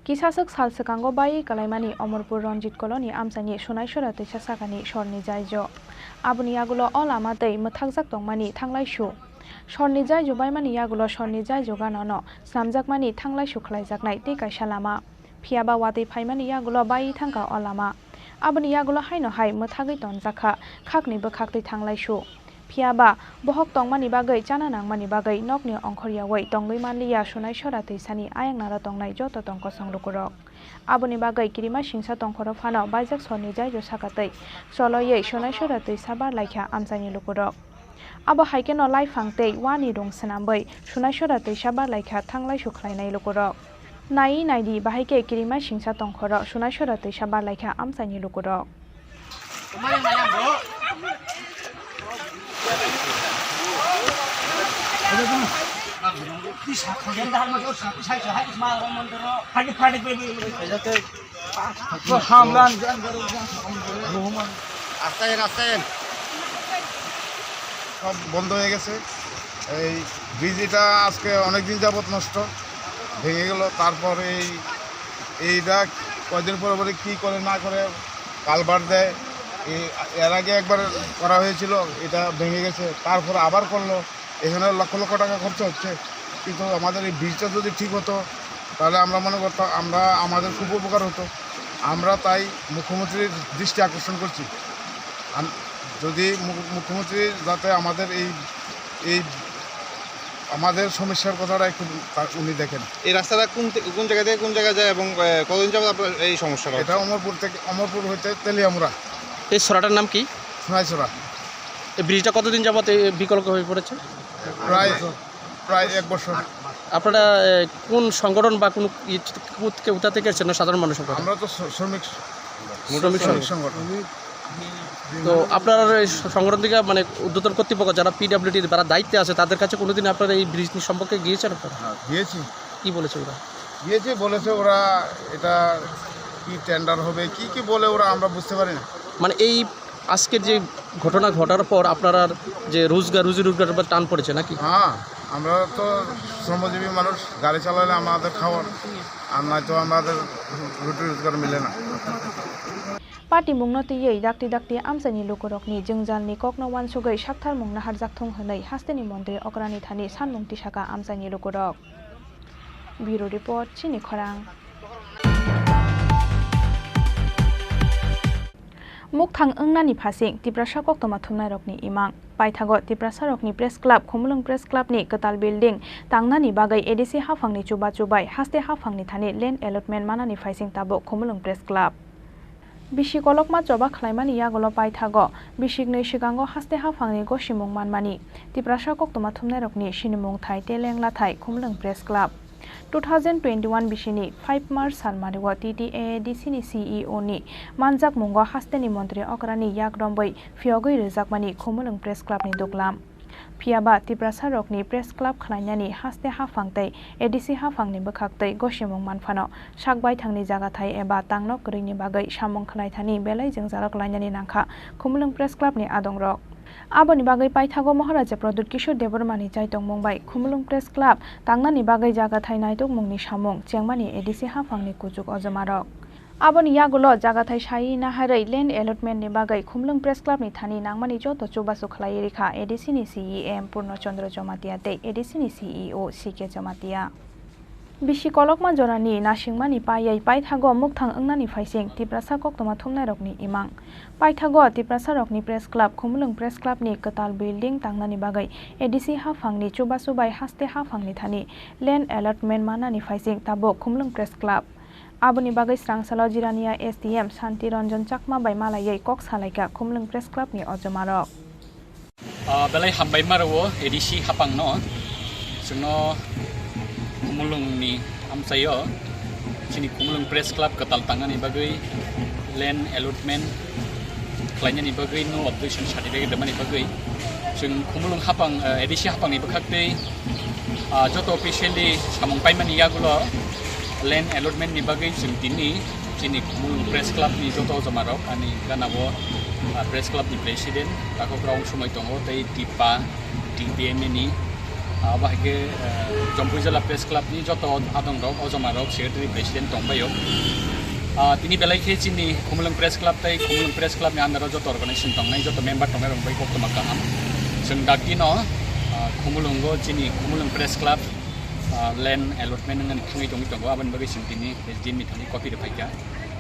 Kisaswk sal swkango bai kalaimani Omorpur Ranjit Colony amchaini Sunaisora twisa sakani sorni jaijo. Aboni yagulo o lama tei mwthakjak tongmani thanglaisu. Sorni jaijo baimani yagulo sorni jaijo ganono snamjakmani thanglaisu khlaijaknai tei kaisa lama. Phiya ba watwi phaimani yagulo bai thangkha o lama. Aboni yagulo haino hai mwthagwi tonjakha, khakni bwkhaktwi thanglaisu. Phiya ba bohok tongmani bagwi, chana nangmani bagwi nokni ongkhoryawi tongwi manliya Sunaisora twisani ayang naro tongnai joto tongkosong lukurok. Aboni bagwi kirima singsa tongkhoro phano baijak sorni jaijo sakatwi choloywi Sunaisora twisa barlaikha amchaini lukurok. Abo hai kheno laiphang tei wani rung swnamwi Sunaisora twisa barlaikha thanglai sukhlainai lukurok. Naiwi naidi, bahai khe kirima singsa tongkhoro Sunaisora twisa barlaikha amchaini lukurok. আস্তে আহেন, আস্তে আহেন। সব বন্ধ হয়ে গেছে। এই ব্রিজ এটা আজকে অনেক দিন যাবত নষ্ট, ভেঙে গেল। তারপর এই, এইটা কয়দিন পরে পরে কী করে না করে কালভার্ট দেয়। এই, এর আগে একবার করা হয়েছিল, এটা ভেঙে গেছে, তারপর আবার করলো। এখানে লক্ষ লক্ষ টাকা খরচা হচ্ছে, কিন্তু আমাদের এই ব্রিজটা যদি ঠিক হতো, তাহলে আমরা মনে করতাম, আমরা, আমাদের খুব উপকার হতো। আমরা তাই মুখ্যমন্ত্রীর দৃষ্টি আকর্ষণ করছি, আম-, যদি মু-, মুখ্যমন্ত্রী যাতে আমাদের এই, এই আমাদের সমস্যার কথাটা একটু তা-, উনি দেখেন। এই রাস্তাটা কোন থে-, কোন জায়গা থেকে কোন জায়গায় যায় এবং, আহ, কতদিন যাবত আপনার এই সমস্যাটা এটা হচ্ছে? অমরপুর থেকে, অমরপুর হইতে তেলিয়ামুড়া। এই ছড়াটার নাম কি? সোনাইছড়া। এই ব্রিজটা কতদিন যাবত এই বিকল হয়ে পড়েছে? প্রায়, প্রায় এক বছর। আপনারা, এ, কোন সংগঠন বা কোন ই-, কোথ-, কোথা থেকে এসেছেন না সাধারণ মানুষ আপনারা? আমরা তো শ্র-, শ্রমিক, শ্রমিক শ্রমিক সংগঠন। সংগঠন। তো আপনারা এই স-, সংগঠন থেকে মানে ঊর্ধ্বতন কর্তৃপক্ষ যারা পিডব্লিউডি যারা দায়িত্বে আছে তাদের কাছে কোনোদিন আপনারা এই ব্রিজ সম্পর্কে গিয়েছেন আপনারা? হ্যাঁ, গিয়েছি। কি বলেছে ওরা? গিয়েছি, বলেছে ওরা এটা কি টেন্ডার হবে, কি কি বলে ওরা, আমরা বুঝতে পারি না। মানে এই আজকের যে ঘটনা ঘটার পর আপনার যে রোজগার, রুজি রোজগারের উপর টান পড়েছে নাকি? হ্যাঁ, আমরা তো শ্রমজীবী মানুষ, গাড়ি চালালে আমাদের খাওয়ার, আর নয়তো আমাদের রুটি রোজগার মিলে না। Patimungno twiwi dakti dakti amchaini lukurokni jwngjalni kokno uansugwi saktharmung naharjak thung hwnwi hasteni montri okrani thani sanmung tisaka amchaini lukurok. Bureau Report, Chini Khorang. Mukthang wngnani phasing Tiprasa koktwma thumnairokni imang. Paithago Tiprasarokni Press Club, Khumulwng Press Clubni kwtal building tangnani bagwi A D C haphangni chubachu bai haste haphangni thani land allotment manani phaising tabuk Khumulwng Press Club. Bisi kolokma choba khlaimani yagulo paithago bisiknwi swkango haste haphangni gosimung manmani Tiprasa koktwma thumnairokni sinimung thai tei lengla thai Khumulwng Press Club. Two thousand twenty-one bisini five March salmario T T A A D C ni C E O ni manjakmungo hasteni montri okrani yak rombwi phiyogwi rwjakmani Khumulwng Press Club ni duglam. Phiyaba Tiprasa rokni Press Club khlainani haste haphang tei A D C haphangni bwkhaktwi gosimung manphano sak baithangni jagathai eba tangno kwrwini bagwi samung khlaithani belai jwngjalrok lainani nangkha Khumulwng Press Club ni adongrok. Aboni bagwi paithago Maharaja Pradyut Kishore Debbarmani chaitongmung bai Khumulwng Press Club tangnani bagwi jagathai naitukmungni samung chengmani A D C haphangni kuchuk ojomarok. Aboni yagulo jagathai saiwi naharwi land allotment ni bagwi Khumulwng Press Club ni thani nangmani joto chubachu khlaiwi rikha A D C ni C E M Purno Chandra Jamatia tei A D C ni C E O C K Jamatia. Bisi kolokma jorani nasingmani paiwi paithago mukthang wngnani phaising Tiprasa koktwma thumnairokni imang. Paithago Tiprasarokni Press Club, Khumulwng Press Club ni kwtal building tangnani bagwi A D C haphangni chubachu bai haste haphangni thani land allotment manani phaising tabuk Khumulwng Press Club. Aboni bagwi swrangsalo Jirania S D M Shanti Ranjan Chakma bai malaiwi kok salaikha Khumulwng Press Club ni ojomarok. Ah, belai hambai maro A D C haphangno, chwngno Khumulwngni amchaio chini Khumulwng Press Club kwtal tangnani bagwi land allotment khlainani bagwi no objection certificate rwmani bagwi chwng Khumulwng haphang, ah, A D C haphangni bwkhaktwi, ah, joto officially samung paimani yagulo land allotment ni bagwi chwng tini chini Khumulwng Press Club ni joto ojomarok ani ganao, ah, Press Club ni President Takhuk Rao Somoi tongo tei Tipa, T P M A ni, ah, abo hai khe, ah, Jampuijala Press Club ni joto adongrok, ojomarok, Secretary, President tongbaio. Ah, tini belai khe chini Khumulwng Press Club tei Khumulwng Press Club ni under o joto organization tongnai, joto member tongnai rok bai koktwma kaham. Chwng dakti no, ah, Khumulwngo chini Khumulwng Press Club, ah, land allotment wngani thangwi tongwi tongo, aboni bagwi chwng tini S D M ni thani copy rwphaikha.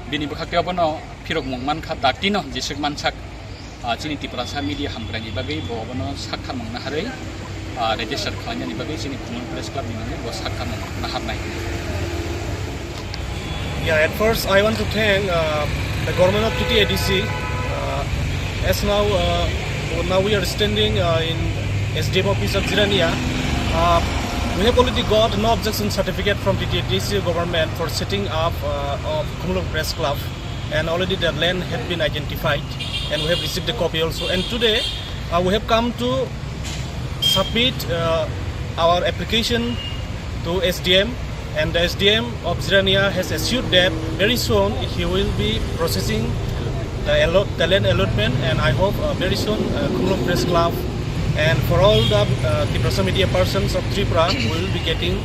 Bini bwkhaktwi abono phirokmung mankha, dakti no jeswk mansak, ah, chini Tiprasa media hamkraini bagwi bo abono saktharmung naharwi, ah, register khlainani bagwi chini Khumulwng Press Club ni mungwi bo saktharmung naharnai. Yeah, at first I want to thank, uh, the government of T T A D C. Uh, as now, uh, So now we are standing uh, in S D M office of Jirania. Uh, we have already got no objection certificate from T T A D C government for setting up uh, of Khumulwng Press Club, and already the land had been identified, and we have received the copy also. And today uh, we have come to submit uh, our application to S D M, and the S D M of Jirania has assured that very soon he will be processing the, allot, the land allotment, and I hope uh, very soon uh, Khumulwng Press Club and for all the uh, Tiprasa media persons of Tripura will be getting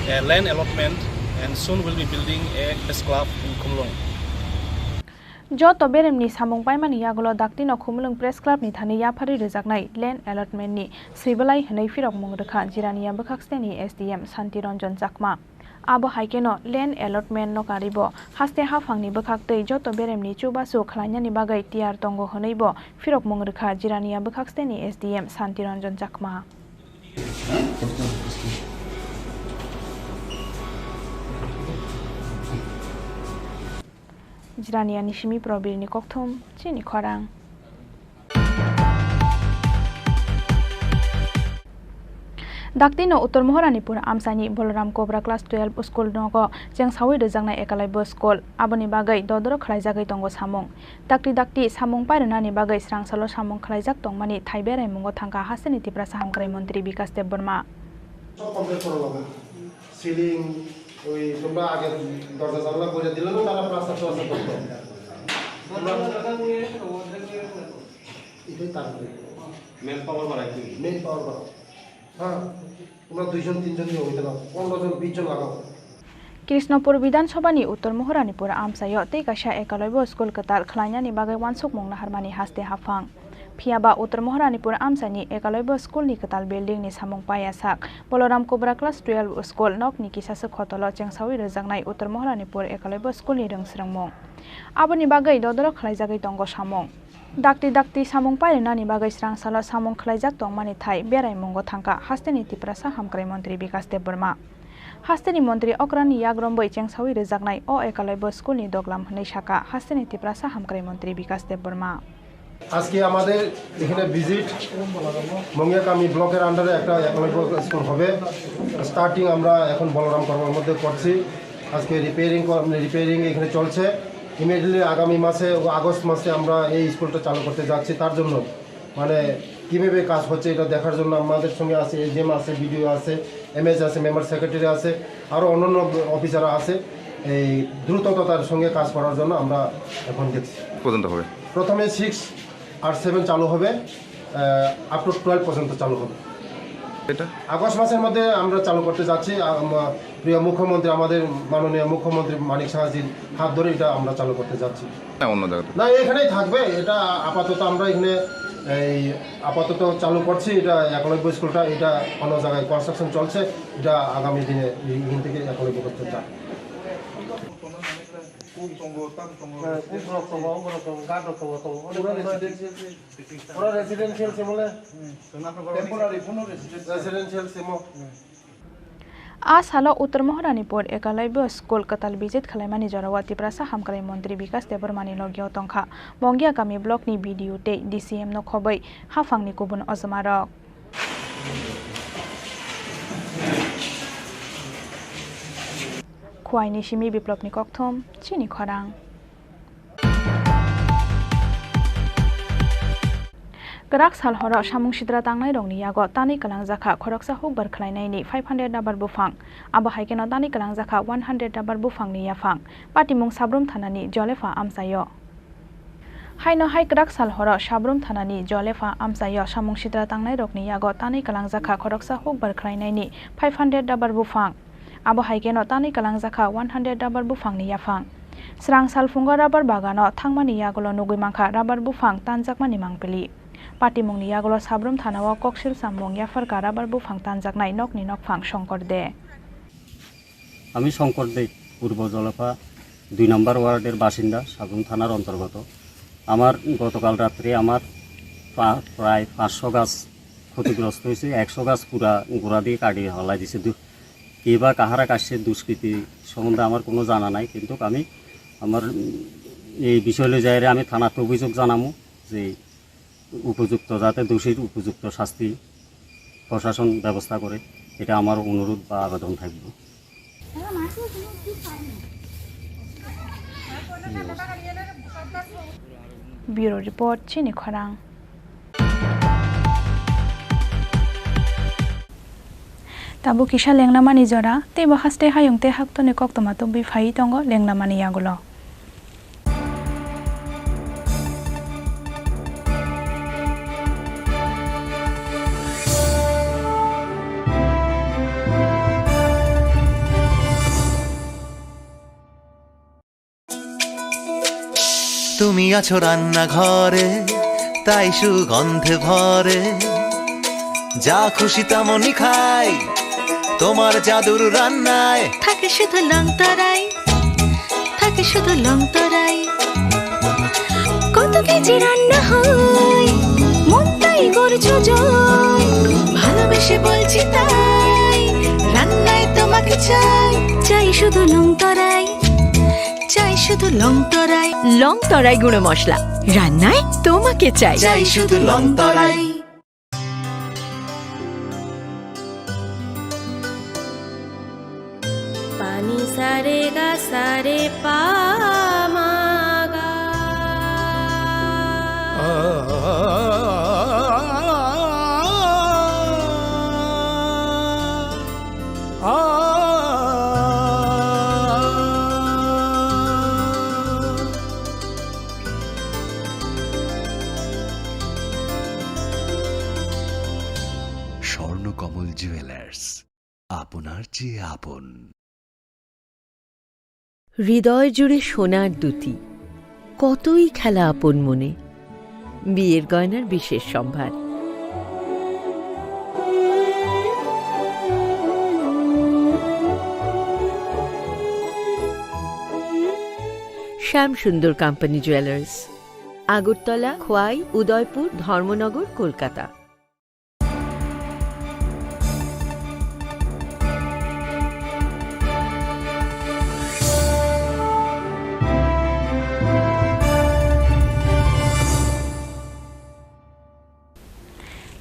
a land allotment, and soon will be building a press club in Khumulwng. Joto beremni samung paimani yagulo daktino Khumulwng Press Club ni thani yapharwi rwjaknai land allotment ni swibalai hwnwi phirokmung rwkha Jirania bwkhaksteni S D M Santi Ranjan Chakma. Abo hai kheno land allotment no karwi bo haste haphangni bwkhaktwi joto beremni chubachu khlainani bagwi tiyar tongo hwnwi bo phirokmung rwkha Jirania bwkhaksteni S D M Santi Ranjan Chakma. Jirania ni simi Probir ni kokthum chini khorang. Daktino Uttor Moharanipur amchaini Balaram Cobra Class twelve school nogo chengsawi rwjaknai Ekalaibo school. Aboni bagwi dodoro khlaijagwi tongo samung. Dakti dakti samung pairwnani bagwi srangsalo samung khlaijak tongmani thai berai mungo thangkha hasteni Tiprasa Hamkrai Montri Bikas Debbarma. সব কমপ্লিট করা লাগবে। সিলিং, ওই তোমরা আগে দরজা জানলা করে দিলে না, তারা প্লাস্টার প্লাস্টার করতো। তোমরা এটাই তার মেন পাওয়ার বাড়াই তুমি। মেন পাওয়ার বাড়াও। হ্যাঁ, তোমরা দুইজন তিনজন দিয়ে হইতে না, পনেরো জন বিশ জন লাগাও। Krishnapur Bidhan Sabha ni Uttor Moharanipur amchaio tei kaisa Ekalaibo school kwtal khlainani bagwi uansukmung naharmani haste haphang. Phiya ba Uttor Moharanipur amchaini Ekalaibo school ni kwtal building ni samung paiya sak Balaram Cobra Class twelve school nokni kisasa khotolo chengsawi rwjaknai Uttor Moharanipur Ekalaibo school ni rwngswrwngmung. Aboni bagwi dodoro khlaijagwi tongo samung. Dakti dakti samung pairwnani bagwi srangsalo samung khlaijak tongmani thai berai mungo thangkha hasteni Tiprasa Hamkrai Montri Bikas Debbarma. Hasteni Montri okrani yagrombwi chengsawi rwjaknai o Ekalaibo school ni doglam hwnwi saka hasteni Tiprasa Hamkrai Montri Bikas Debbarma. আজকে আমাদের এখানে ভিজিট মঙ্গিয়াকামি ব্লকের আন্ডারে একটা একলব্য স্কুল হবে। স্টার্টিং আমরা এখন বলরাম কর্মার মধ্যে করছি। আজকে রিপেয়ারিং, রিপেয়ারিং এখানে চলছে। ইমিডিয়েটলি আগামী মাসে ও আগস্ট মাসে আমরা এই স্কুলটা চালু করতে যাচ্ছি। তার জন্য মানে কিভাবে কাজ হচ্ছে এটা দেখার জন্য আমাদের সঙ্গে আছে এসডিএম আছে, বিডিও আছে, এমএসএ আছে, মেম্বার সেক্রেটারি আছে, আরও অন্যান্য অফিসার আছে। এই দ্রুততার সঙ্গে কাজ করার জন্য আমরা এখন দেখছি। পর্যন্ত হবে? প্রথমে সিক্স আর সেভেন চালু হবে, আপ টু টুয়েলভ পর্যন্ত চালু হবে। এটা আগস্ট মাসের মধ্যে আমরা চালু করতে যাচ্ছি। আম, প্রিয় মুখ্যমন্ত্রী, আমাদের মাননীয় মুখ্যমন্ত্রী মানিক সাহাজির হাত ধরে এটা আমরা চালু করতে যাচ্ছি। না, অন্য জায়গাতে? না, এখানেই থাকবে। এটা আপাতত আমরা এখানে এই আপাতত চালু করছি। এটা একলব্য স্কুলটা, এটা অন্য জায়গায় কনস্ট্রাকশন চলছে। এটা আগামী দিনে এখান থেকে একলব্য করতে চাই। Cook tongo, tak tongo. Cook rok tongo, oborok tongo, guard rok tongo, tongo. Pura residential se. Pura residential se mole. Temporary, kuno residential. Residential se mo. A salo Uttor Moharanipur Ekalaibo School kwtal visit khwlaimani jorao Tiprasa Hamkrai Montri Bikas Debbarmani logio tongkha Mongiakami block ni B D O tei D C M no khobwi haphangni kubun ojmarok. Khuaini simi Biplopni kokthum chini khorang. Kwrak sal horo samung sidra tangnairokni yago tanwi kwlangjakha khoroksa hukbar khlainaini five hundred rubber buphang. Abo hai kheno tanwi kwlangjakha one hundred rubber buphangni yaphang. Patimung Sabrum thanani Jolefa amchaio. Haino hai kwrak sal horo Sabrum thanani Jolefa amchaio samung sidra tangnairokni yago tanwi kwlangjakha khoroksa hukbar khlainaini five hundred rubber buphang. Abo hai kheno tanwi kwlangjakha one hundred rubber buphangni yaphang. Srang salphungo rubber bagano thangmani yagulo nugwi mankha rubber buphang tanjakmani mangpili. Patimungni yagulo Sabrum thanao koksil sammung yapharkha rubber buphang tanjaknai nokni nokphang Songkor De. আমি শঙ্কর দে, পূর্ব জলফা দুই নম্বর ওয়ার্ডের বাসিন্দা, সাবরুম থানার অন্তর্গত। আমার গতকাল রাত্রে আমার পা-, প্রায় পাঁচশো গাছ ক্ষতিগ্রস্ত হয়েছে, একশো গাছ পুরা গোড়া দিয়ে কাটিয়ে হলাই দিছে। দু-, কে বা কাহারা কাটছে দুষ্কৃতি সম্বন্ধে আমার কোনো জানা নাই, কিন্তু আমি আমার, উম, এই বিষয় লই যাইরে আমি থানাতে অভিযোগ জানামু যে উপযুক্ত, যাতে দোষীর উপযুক্ত শাস্তি প্রশাসন ব্যবস্থা করে, এটা আমার অনুরোধ বা আবেদন থাকবে। Bureau report, chini khorang. Tabuk kisa lengnamani jora, teibo haste hayung tei haktoni koktwma tubui phaiwi tongo lengnamani yagulo. তুমি আছো রান্নাঘরে, তাই সুগন্ধে ভরে। যা খুশি তেমনই খাই, তোমার জাদুর রান্নায়। থাকে শুধু লংতরাই, থাকে শুধু লংতরাই। কত কেজি রান্না হয়, মনটাই করছো জয়। ভালোবেসে বলছি তাই, রান্নায় তোমাকে চাই। চাই শুধু লংতরাই, চাই শুধু লংতরাই। লংতরাই গুঁড়ো মশলা, রান্নায় তোমাকে চাই। চাই শুধু Longtarai. Pani sare ga sare pa ma ga. Swarnakamal jewellers, আপনার চেয়ে আপন। হৃদয় জুড়ে সোনার দুতি, কতই খেলা আপন মনে। বিয়ের গয়নার বিশেষ সম্ভার। শ্যাম সুন্দর কোম্পানি জুয়েলার্স, আগরতলা, খোয়াই, উদয়পুর, ধর্মনগর, Kolkata.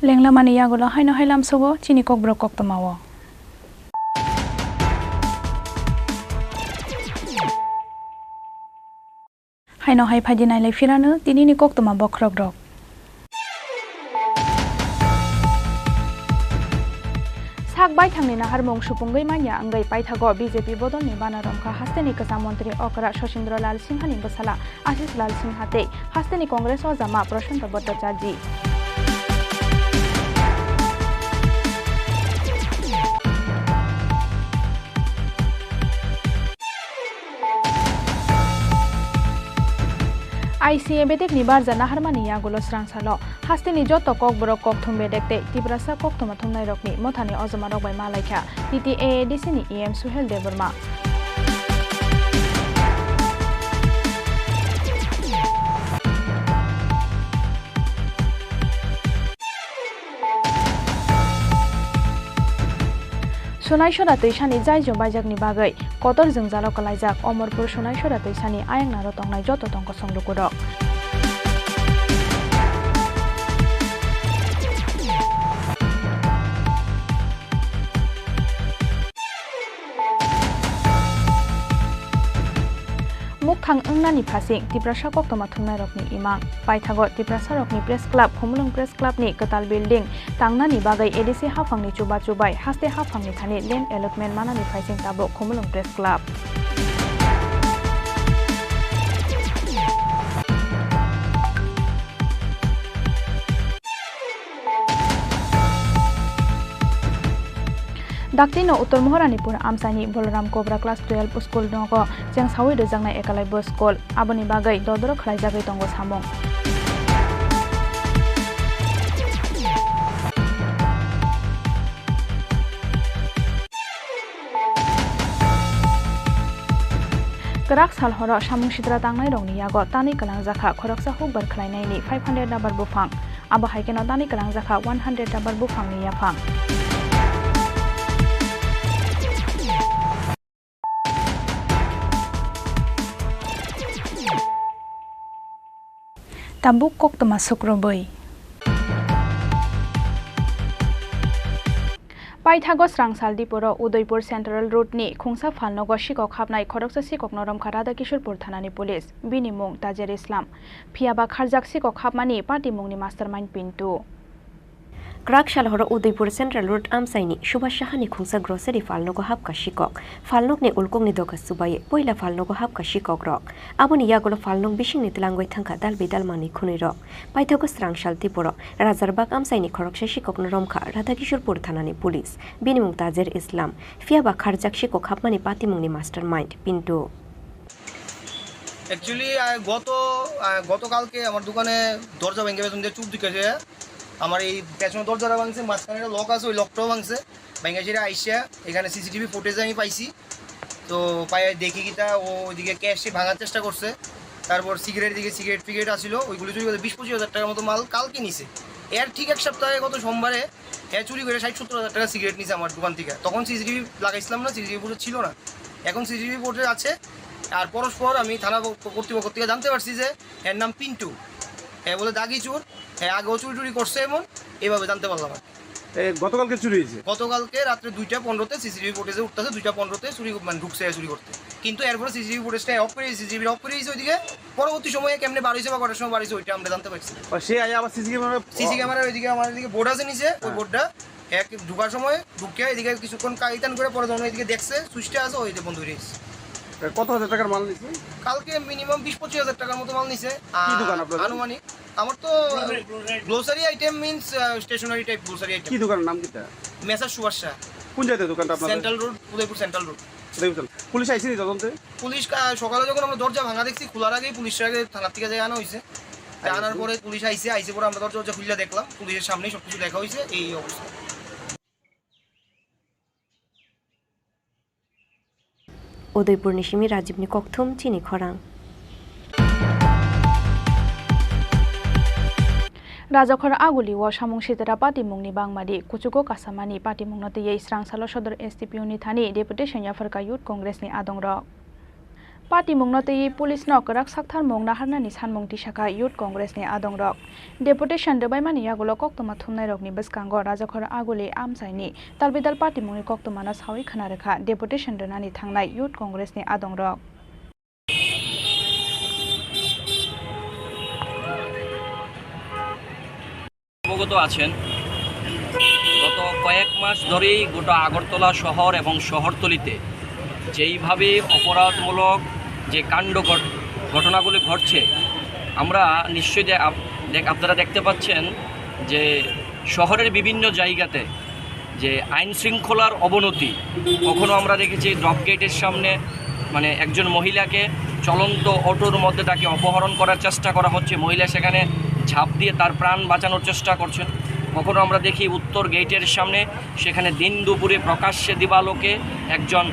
Lenglamani yagulo haino hai lamsogo chini kokborok koktwmao. Haino hai phaidi nailai phirano tinini koktwma bokhorokrok. Sak baithangni naharmung supungwi manya wngwi paithago B J P bodolni bana romkha hasteni kwcham montri okra Sosindro Lal Singhani bwsala Ashish Lal Singha tei hasteni Congress ojama Prashanta Bhattacharjee. I C A bedekni barja naharmani yagulo srangsalo hasteni joto kokborok kokthum bedek tei Tiprasa koktwma thumnairokni mothani ojomarok bai malaikha T T A A D C ni E M Suhel Debbarma. Sonaisora twisani jaijo baijakni bagwi kotor jwngjalo kwlaijak Omorpur Sonaisora twisani ayang naro tongnai joto tongkosong lukurok. Mukthang wngnani phasing Tiprasa koktwma thumnairokni imang. Paithago Tiprasarokni Press Club, Khumulwng Press Clubni kwtal building tangnani bagwi A D C haphangni chubachu bai haste haphangni thani land allotment manani phasing tabuk Khumulwng Press Club. Daktino Uttor Moharanipur amchaini Balaram Cobra Class twelve school nogo chengsaui rwjaknai ekalaibo school. Aboni bagwi dodoro khlaijagwi tongo samung. Kwrak sal horo samung sitra tangnairokni yago tanwi kwlangjakha khoroksa hukbar khlainaini five hundred rubber buphang. Abo hai kheno tanwi kwlangjakha one hundred rubber buphangni yaphang. Tabuk koktwma sukrubwi. Paithago srangsal diporo Udaipur Central Road ni khungsa phalnogo sikok hapnai khoroksa sikokno romkha Radhakishorpur thanani police. Bini mung Tajer Islam. Phiyaba kharjak sikok hapmani patimungni mastermind Pintu. Kwrak sal horo Udaipur Central Road amchaini Subhash Sahani khungsa grocery phalnogo hapkha sikok. Phalnokni ulkukni doga chubai poila phalnogo hapkha sikokrok. Aboni yagulo phalnok bisingni twlangwi thangkha dal bidal manwi khwnwirok. Paithago srangsal diporo Rajarbag amchaini khoroksa sikokno romkha Radhakishorpur thanani police. Bini mung Tajer Islam. Phiyaba kharjak sikok hapmani patimungni mastermind Pintu. Actually গত আহ, গতকালকে আমার দোকানে দরজা ভেঙে পেছন দিয়ে চুর ঢুকেছে। আমার এই পেছনে দরজাটা ভাঙছে, মাঝখানে একটা লক আছে, ওই লকটাও ভাঙছে। ভেঙে সেটা আইসা এখানে সিসিটিভি ফুটেজ আমি পাইছি। তো পাই দেখি কিতা ও ওইদিকে ক্যাশে ভাঙার চেষ্টা করছে। তারপর সিগারেট দিকে সিগারেট ফিগারেট আসিল, ওইগুলো চুরি করে বিশ পঁচিশ হাজার টাকার মতো মাল কালকে নিছে। এর ঠিক এক সপ্তাহে গত সোমবারে হ্যাঁ চুরি করে ষাট সত্তর হাজার টাকা সিগারেট নিছে আমার দোকান থেকে। তখন সিসিটিভি লাগাইছিলাম না, সিসিটিভি ফুটেজ ছিল না। এখন সিসিটিভি ফুটেজ আছে। আর পরস্পর আমি থানা কর্তৃপক্ষ থেকে জানতে পারছি যে এর নাম পিন্টু, হ্যাঁ বলে দাগি চোর, হ্যাঁ আগেও চুরি টুরি করছে, এমন এইভাবে জানতে পারলাম আর কি। এ, গতকালকে চুরি হয়েছে। গতকালকে রাত্রে দুইটা পনেরোতে সিসিটিভি ফুটেজে উঠতেছে, দুইটা পনেরোতে চুরি মানে ঢুকছে চুরি করতে। কিন্তু এরপরে সিসিটিভি ফুটেজটা অফ করে সিসিটিভি অফ করে দিয়েছে ওইদিকে। পরবর্তী সময়ে কেমনে বার হয়েছে বা কটার সময় বার হয়েছে ওইটা আমরা জানতে পারছি না। আর সে আয়া আবার সিসি ক্যামেরা সিসি ক্যামেরা ওইদিকে আমার এদিকে বোর্ড আছে নিচে, ওই বোর্ডটা এক ঢুকার সময় ঢুকে এদিকে কিছুক্ষণ কাইতান করে পরে যখন এদিকে দেখছে সুইচটা আছে ওই যে বন্ধ হয়ে গেছে। কত হাজার টাকার মাল নিছে? কালকে মিনিমাম বিশ পঁচিশ হাজার টাকার মতো মাল নিছে। কি দোকান আপনাদের? আনুমানিক আমার তো grocery item means stationery type grocery item. কি দোকানের নাম কিতা? মেসার সুভাষা। কোন জায়গায় দোকানটা আপনাদের? Central road, Udaipur central road. দেখুন, পুলিশ আইসেনি তদন্তে? পুলিশ কা- সকালে যখন আমরা দরজা ভাঙা দেখছি, খোলার আগেই পুলিশের আগে থানার থেকে যাই আনা হয়েছে। আনার পরে পুলিশ আইসে, আইসে পরে আমরা দরজা দরজা খুললে দেখলাম পুলিশের সামনেই সব কিছু দেখা হয়েছে। এই অবস্থা। Udaipurni simi Rajibni kokthum chini khorang. Rajakhor Aguli o samung sitera patimungni bangmadi kuchugo kasamani patimungno twiwi srangsalo Sodor S D P O ni thani deputation yapharkha Youth Congress ni adongrok. Patimungno twiwi police no kwrak saktharmung naharnani sanmung tisakha Youth Congress ni adongrok. Deputation rwbaimani yagulo koktwma thumnairokni bwskango Rajakhor Aguli amchaini talbidal patimungni koktwmano sawi khwna rwkha deputation rwnani thangnai Youth Congress ni adongrok. অবগত আছেন, গত কয়েক মাস ধরেই গোটা আগরতলা শহর এবং শহরতলিতে যেইভাবে অপরাধমূলক যে কাণ্ড ঘট- ঘটনাগুলি ঘটছে, আমরা নিশ্চয়ই দে- আপ- দেখ- আপনারা দেখতে পাচ্ছেন যে শহরের বিভিন্ন জায়গাতে যে আইন শৃঙ্খলার অবনতি। কখনো আমরা দেখেছি ড্রপ গেটের সামনে, মানে, একজন মহিলাকে চলন্ত অটোর মধ্যে তাকে অপহরণ করার চেষ্টা করা হচ্ছে, মহিলা সেখানে ঝাঁপ দিয়ে তার প্রাণ বাঁচানোর চেষ্টা করছেন। কখনো আমরা দেখি উত্তর গেটের সামনে, সেখানে দিন দুপুরে প্রকাশ্যে দিবালোকে একজন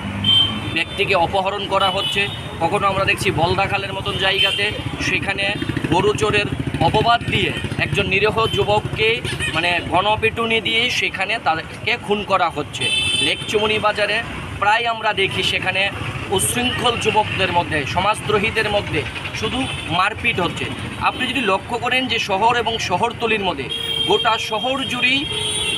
ব্যক্তিকে অপহরণ করা হচ্ছে। কখনো আমরা দেখছি বলদাখালের মতন জায়গাতে সেখানে গরু চোরের অপবাদ দিয়ে একজন নিরীহ যুবককে, মানে, গণপিটুনি দিয়ে সেখানে তার কে খুন করা হচ্ছে। লেক চুমনি বাজারে প্রায় আমরা দেখি সেখানে উচ্ছৃঙ্খল যুবকদের মধ্যে, সমাজদ্রোহীদের মধ্যে শুধু মারপিট হচ্ছে। আপনি যদি লক্ষ্য করেন যে শহর এবং শহরতলির মধ্যে গোটা শহর জুড়েই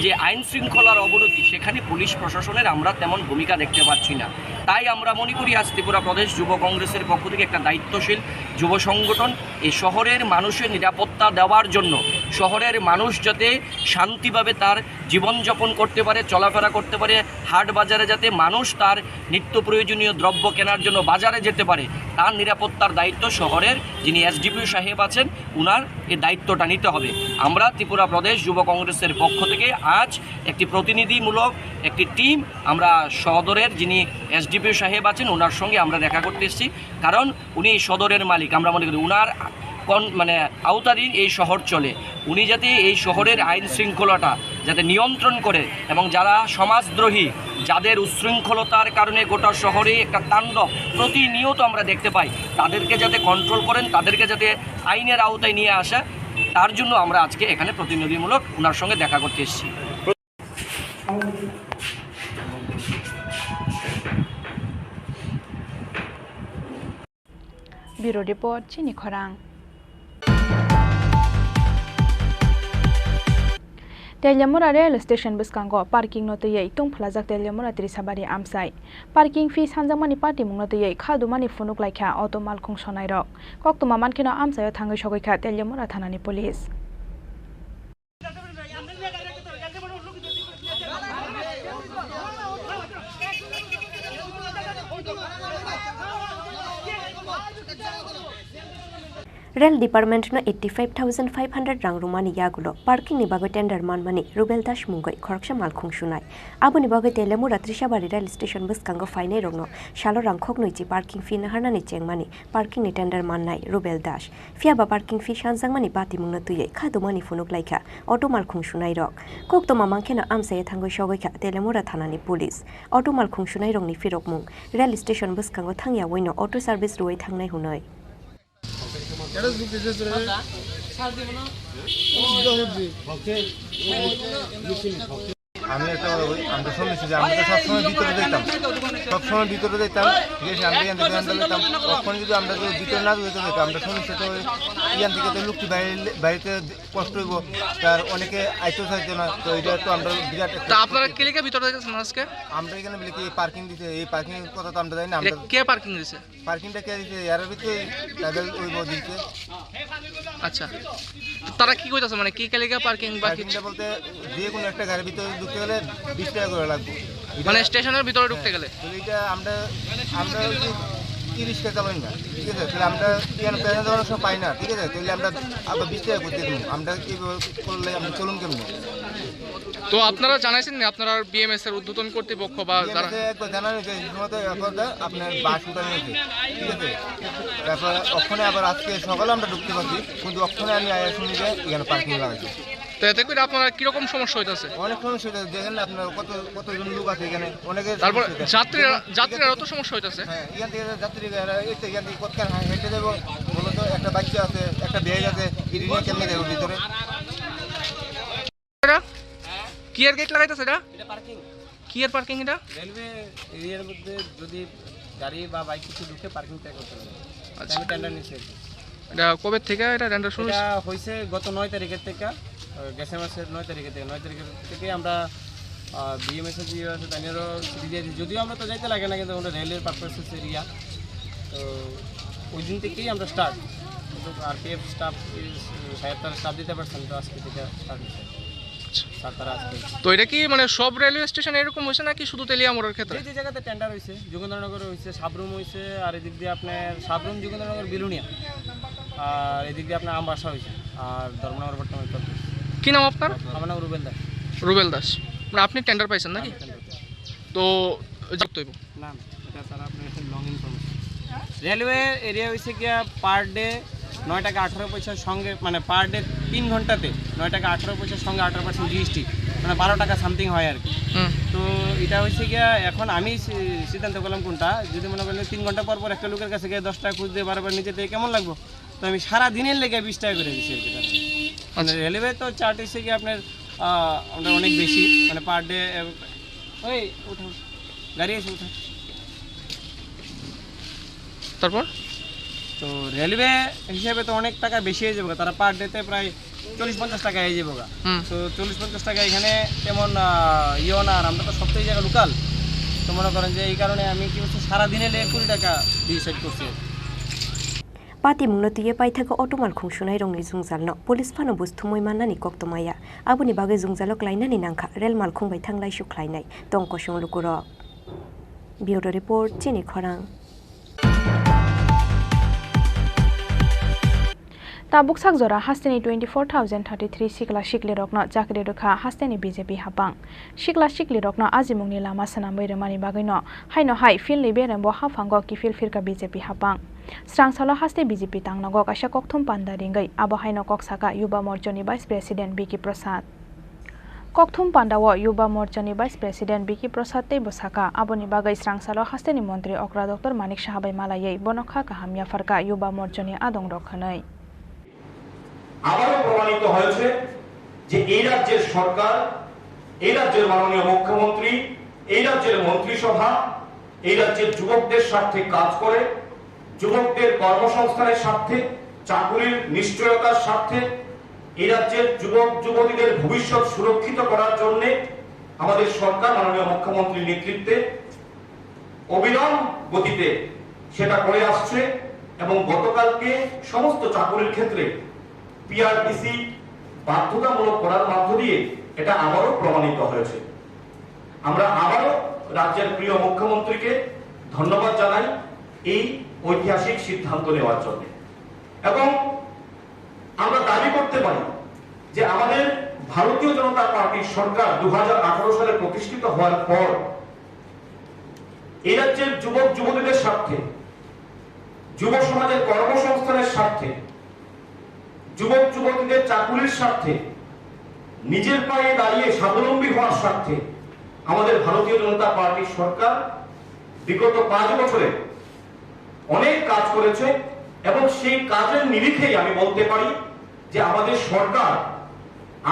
যে আইন শৃঙ্খলার অবনতি, সেখানে পুলিশ প্রশাসনের আমরা তেমন ভূমিকা দেখতে পাচ্ছি না। তাই আমরা মনে করি আজ ত্রিপুরা প্রদেশ যুব কংগ্রেসের পক্ষ থেকে একটা দায়িত্বশীল যুব সংগঠন এই শহরের মানুষের নিরাপত্তা দেওয়ার জন্য, শহরের মানুষ যাতে শান্তিভাবে তার জীবনযাপন করতে পারে, চলাফেরা করতে পারে, হাট বাজারে যাতে মানুষ তার নিত্য প্রয়োজনীয় দ্রব্য কেনার জন্য বাজারে যেতে পারে, তার নিরাপত্তার দায়িত্ব শহরের যিনি এসডিপিও সাহেব আছেন, উনার এই দায়িত্বটা নিতে হবে। আমরা ত্রিপুরা প্রদেশ যুব কংগ্রেসের পক্ষ থেকে আজ একটি প্রতিনিধিমূলক একটি টিম আমরা সদরের যিনি এসডিপিও সাহেব আছেন, ওনার সঙ্গে আমরা দেখা করতে এসেছি। কারণ উনি এই সদরের মালিক, আমরা মনে করি ওনার কন মানে আওতাধীন এই শহর চলে। উনি যাতে এই শহরের আইন শৃঙ্খলাটা যাতে নিয়ন্ত্রণ করে এবং যারা সমাজদ্রোহী, যাদের উচ্ছৃঙ্খলতার কারণে গোটা শহরে একটা তাণ্ডব প্রতিনিয়ত আমরা দেখতে পাই, তাদেরকে যাতে কন্ট্রোল করেন, তাদেরকে যাতে আইনের আওতায় নিয়ে আসা, তার জন্য আমরা আজকে এখানে প্রতিনিধিমূলক ওনার সঙ্গে দেখা করতে এসেছি। Bureau Report, chini khorang. Teliamura rail station bwskango parking no twiwi tungphlajak Teliamura Trisabari amchai. Parking fee sanjakmani patimungno twiwi kha dumani phunuk laikha auto malkhung sonairok. Koktwma mankheno amchaio thangwi sogwikha Teliamura thanani police. Rail Department no eighty five thousand five hundred rang rwmani yagulo parking ni bagwi tender manmani Rubel Das mungwi khoroksa malkhung sunai. Aboni bagwi Teliamura Trisabari rail station bwskango phainai rokno salo rang khoknwi chi parking fee naharnani chengmani parking ni tender mannai Rubel Das. Phiya ba parking fee sanjakmani patimungno twiwi kha dumani phunuk laikha auto malkhung sunai rok. Koktwma mankheno amchaio thangwi sogwikha Teliamura thanani police. Auto malkhung sunai rokni phirokmung rail station bwskango thangya waino auto service rwui thangnai hwnwi. আমি একটা কথা বলি, আমরা শুনেছি যে আমরা তো সবসময় ভিতরে যেতাম, সবসময় ভিতরে যেতাম, ঠিক আছে, আমরা এখান থেকে হ্যান্ডেল নিতাম। তখন যদি আমরা যদি ভিতরে না যেতে যেতাম, আমরা শুনেছি তো ওই এখান থেকে তো লোকটি বাইরে, বাড়িতে কষ্ট হইব, তার অনেকে আইতেও চাইতো না, তো এটা তো আমরা বিরাট একটা তা আপনারা ক্ষতি। কেলিকে ভিতরে যাইতেছেন আজকে? আমরা এখানে বলি কি পার্কিং দিতে, এই পার্কিং এর কথা তো আমরা জানি না। এটা আমরা কে পার্কিং দিছে? পার্কিংটা কে দিছে? এর ভিতরে তাদের ওই বদিকে। আচ্ছা, তো তারা কি কইতাছে, মানে কি কেলিকে পার্কিং বা কি? পার্কিংটা বলতে যে কোনো একটা গাড়ির ভিতরে ঢুকতে গেলে বিশ টাকা করে লাগবে। এটা মানে স্টেশনের ভিতরে ঢুকতে হ্যাঁ, গেলে? তো এটা আমরা, আমরা ওই যে তিরিশ টাকা চালাই না, ঠিক আছে? তাহলে আমরা এখানে প্যাসেঞ্জার অনেক সময় পাই না, ঠিক আছে? তাহলে আমরা আবার বিশ টাকা করতে দেবো। আমরা কি করলে আমরা চলুন কেমনে? তো আপনারা জানাইছেন না আপনারা বিএমএস এর ঊর্ধ্বতন কর্তৃপক্ষ বা যারা? বিএমএস এ একবার জানানো হয়েছে, এই সময় তো একবার দা-, আপনার বাস উঠানো হয়েছে, ঠিক আছে? তারপর ওখানে আবার আজকে সকালে আমরা ঢুকতে পারছি, কিন্তু ওখানে আমি আয়া শুনি যে এখানে পার্কিং লাগাইছে। তো এতে করে আপনারা কিরকম সমস্যা হইতাছে? অনেক সমস্যা হইতাছে, দেখেন না আপনারা কত, কতজন লোক আছে এখানে, অনেকের তারপর সমস্যা হইতাছে। যাত্রীরা, যেমন যাত্রীরা অত সমস্যা হইতাছে? হ্যাঁ, এখান থেকে যাত্রীরা এই তো এখান থেকে কতক্ষণ হ্যাঁ হেঁটে যাবো, বলো তো? একটা বাচ্চা আছে, একটা ব্যাগ আছে, এটা নিয়ে কেমনে যাবো ভিতরে? এটা? কি এর গেট লাগাইতেছে এটা? এটা পার্কিং। কি এর পার্কিং এটা? রেলওয়ে এরিয়ার মধ্যে যদি গাড়ি বা বাইক কিছু ঢুকে পার্কিং পে করতে হবে। আচ্ছা। আমি টেন্ডার নিচ্ছি আর কি। এটা কবে থেকে এটা টেন্ডার শুরু হয়েছে? এটা হয়েছে গত নয় তারিখের থেকে, আহ, গেছে মাসের নয় তারিখের থেকে। নয় তারিখের থেকে আমরা, আহ, বিএমএস এর যে ইয়ে আছে, তাদেরও ছুটি দিয়ে দিই। যদিও আমরা তো যাইতে লাগে না, কিন্তু আমরা রেলের পারপাসেস এরিয়া। তো ওই দিন থেকেই আমরা স্টার্ট। কিন্তু আরপিএফ স্টাফ, সাহেব তারা স্টাফ দিতে পারছেন, তো আজকে থেকে স্টার্ট হয়েছে। আচ্ছা। স্যার তারা আজকে তো এটা কি মানে সব রেলওয়ে স্টেশনে এরকম হয়েছে নাকি শুধু তেলিয়ামুড়ার ক্ষেত্রে? যে যে জায়গাতে টেন্ডার হয়েছে, যোগেন্দ্রনগরে হয়েছে, সাবরুম হয়েছে, আর এদিক দিয়ে আপনার সাবরুম, যোগেন্দ্রনগর, বিলোনিয়া, আর এদিক দিয়ে আপনার আমবাসা হয়েছে, আর ধর্মনগর বর্তমানে চলছে। কি নাম আপনার? আমার নাম রুবেল দাস। রুবেল দাস। মানে আপনি টেন্ডার পাইছেন নাকি? আমি টেন্ডার পেয়েছি। তো যুক্ত হইব। না, না, এটা তারা আপনার একটা লং ইনফরমেশন। রেলওয়ে এরিয়া হয়েছে গিয়া পার ডে নয় টাকা আঠারো পয়সার সঙ্গে, মানে, পার ডে তিন ঘন্টাতে নয় টাকা আঠারো পয়সার সঙ্গে আঠারো পার্সেন্ট জিএসটি, মানে, বারো টাকা সামথিং হয় আর কি। হুম। তো এটা হয়েছে গিয়া, এখন আমি সি-, সিদ্ধান্ত করলাম কোনটা, যদি মনে করেন তিন ঘন্টা পর পর একটা লোকের কাছে গিয়ে দশ টাকা খুঁজ দিয়ে বারবার নিচে থেকে কেমন লাগবো, তো আমি সারা দিনের লেগে বিশ টাকা করে দিচ্ছি আর কি তারা। মানে, আচ্ছা। রেলওয়ে তো চার্ট হচ্ছে কি আপনার, আহ, আমরা অনেক বেশি, মানে, পার ডে, ওই, উঠো, গাড়ি এসে উঠো। তারপর? তো রেলওয়ে হিসেবে তো অনেক টাকা বেশি হয়ে যাবে, তারা পার ডেতে প্রায় চল্লিশ পঞ্চাশ টাকা হয়ে যাবে। হুম। তো চল্লিশ পঞ্চাশ টাকা এখানে তেমন, আহ, ইয়েও না, আর আমরা তো সপ্তাহে জায়গা লোকাল, তো মনে করেন যে এই কারণে আমি কি করছি, সারা দিনে লেগে কুড়ি টাকা দিয়ে সেট করছি। Patimungno twiwi paithago auto malkhung sunairokni jwngjalno police phano buj thumwi mannani koktwmaya. Aboni bagwi jwngjalo klainani nangkha rel malkhung bai thanglai sukhlainai tong kosong lukurok. Bureau Report, Chini Khorang. Tabuk sak jora hasteni twenty four thousand thirty three sikla siklirokno chakri rwkha hasteni B J P hapang. Sikla siklirokno ajimungni lama swnamwi rwmani bagwino haino hai field ni berembo haphango kiphil phirkha B J P hapang. Srangsalo haste B J P tangnogo kaisa kokthum panda ringwi, abo haino kok saka Yuba Morchani Vice President Biki Prasad. Kokthum pandao Yuba Morchani Vice President Biki Prasad teibo saka, aboni bagwi Srangsalo hasteni montri okra Doctor Manik Saha bai malaiwi bono kha kaham yapharkha Yuba Morchani adongrok hwnwi. আবারও প্রমাণিত হয়েছে যে এই রাজ্যের সরকার, এই রাজ্যের মাননীয় মুখ্যমন্ত্রী, এই রাজ্যের মন্ত্রিসভা এই রাজ্যের যুবকদের স্বার্থে কাজ করে, যুবকদের কর্মসংস্থানের স্বার্থে, চাকুরির নিশ্চয়তার স্বার্থে এই রাজ্যের যুবক যুবতীদের ভবিষ্যৎ সুরক্ষিত করার জন্য আমাদের সরকার মাননীয় মুখ্যমন্ত্রীর নেতৃত্বে অবিরাম গতিতে সেটা করে আসছে এবং গতকালকে সমস্ত চাকুরির ক্ষেত্রে পিআরটিসি বাধ্যতামূলক করার মধ্য দিয়ে এটা আবারও প্রমাণিত হয়েছে। আমরা আবারও রাজ্যের প্রিয় মুখ্যমন্ত্রীকে ধন্যবাদ জানাই এই ঐতিহাসিক সিদ্ধান্ত নেওয়ার জন্য। এবং আমরা দাবি করতে পারি যে আমাদের ভারতীয় জনতা পার্টির সরকার দু হাজার আঠারো সালে প্রতিষ্ঠিত হওয়ার পর এই রাজ্যের যুবক যুবতীদের স্বার্থে, যুব সমাজের কর্মসংস্থানের স্বার্থে, যুবক যুবতীদের চাকুরির স্বার্থে, নিজের পায়ে দাঁড়িয়ে স্বাবলম্বী হওয়ার স্বার্থে আমাদের ভারতীয় জনতা পার্টির সরকার বিগত পাঁচ বছরে অনেক কাজ করেছে এবং সেই কাজের নিরিখেই আমি বলতে পারি যে আমাদের সরকার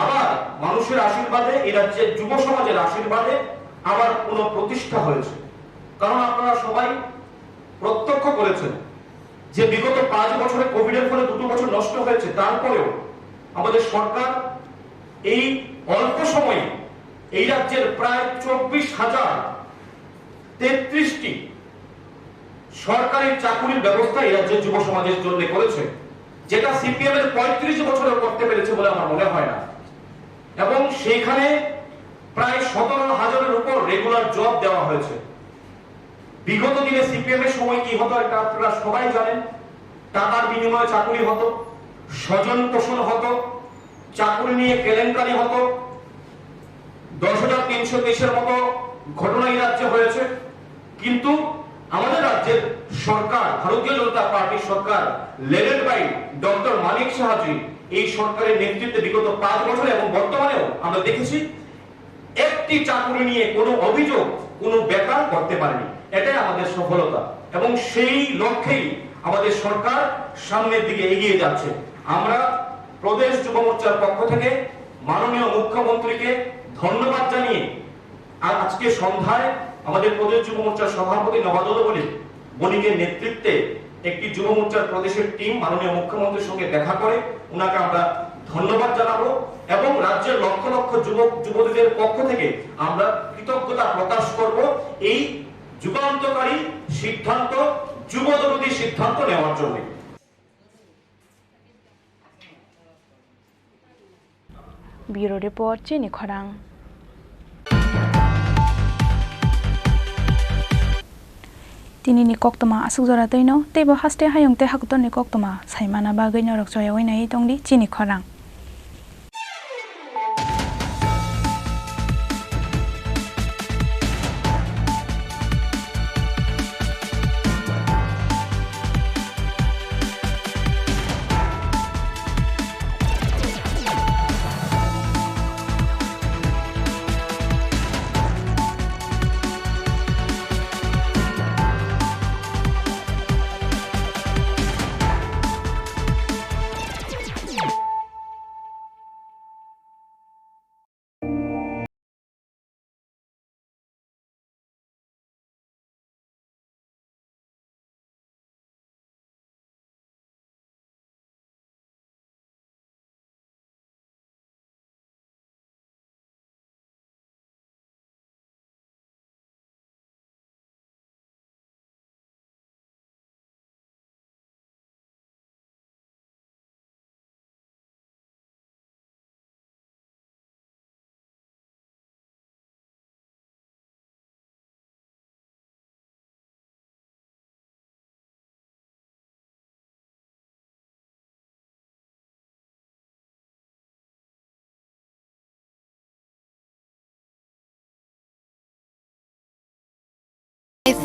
আবার মানুষের আশীর্বাদে, এই রাজ্যের যুব সমাজের আশীর্বাদে আবার পুনঃপ্রতিষ্ঠা হয়েছে। কারণ আপনারা সবাই প্রত্যক্ষ করেছেন যে বিগত পাঁচ বছরে কোভিডের ফলে দুটো বছর নষ্ট হয়েছে, তারপরেও আমাদের সরকার এই অল্প সময়ে এই রাজ্যের প্রায় চব্বিশ হাজার তেত্রিশটি সরকারি চাকুরির ব্যবস্থা এই রাজ্যের যুব সমাজের জন্য করেছে, যেটা সিপিএম এর পঁয়ত্রিশ বছরেও করতে পেরেছে বলে আমার মনে হয় না। এবং সেইখানে প্রায় সতেরো হাজারের উপর রেগুলার জব দেওয়া হয়েছে। বিগত দিনে সিপিএম এর সময় কি হতো, এটা আপনারা সবাই জানেন। টাকার বিনিময়ে চাকুরি হতো, স্বজন পোষণ হতো, চাকুরি নিয়ে কেলেঙ্কারি হতো, দশ হাজার তিনশো তেইশের মতো ঘটনা এই রাজ্যে হয়েছে। কিন্তু আমাদের রাজ্যের সরকার, ভারতীয় জনতা পার্টির সরকার, লেডেড বাই ডক্টর মানিক সাহাজি, এই সরকারের নেতৃত্বে বিগত পাঁচ বছরে এবং বর্তমানেও আমরা দেখেছি একটি চাকুরি নিয়ে কোনো অভিযোগ কোনো বেকার করতে পারেনি। এটাই আমাদের সফলতা এবং সেই লক্ষ্যেই আমাদের সরকার সামনের দিকে এগিয়ে যাচ্ছে। আমরা প্রদেশ যুব মোর্চার পক্ষ থেকে মাননীয় মুখ্যমন্ত্রীকে ধন্যবাদ জানিয়ে আর আজকে সন্ধ্যায় আমাদের প্রদেশ যুব মোর্চার সভাপতি নবাদল বণিক, বণিকের নেতৃত্বে একটি যুব মোর্চার প্রদেশের টিম মাননীয় মুখ্যমন্ত্রীর সঙ্গে দেখা করে ওনাকে আমরা ধন্যবাদ জানাবো এবং রাজ্যের লক্ষ লক্ষ যুবক যুবতীদের পক্ষ থেকে আমরা কৃতজ্ঞতা প্রকাশ করব এই যুগান্তকারী সিদ্ধান্ত, যুবদরদী সিদ্ধান্ত নেওয়ার জন্য। Bureau Report, Chini Khorang. Tinini koktwma aswk jora twino, teibo haste hayung tei hakutorni koktwma saimana bagwi norok choyaui naiwi tongdi Chini Khorang.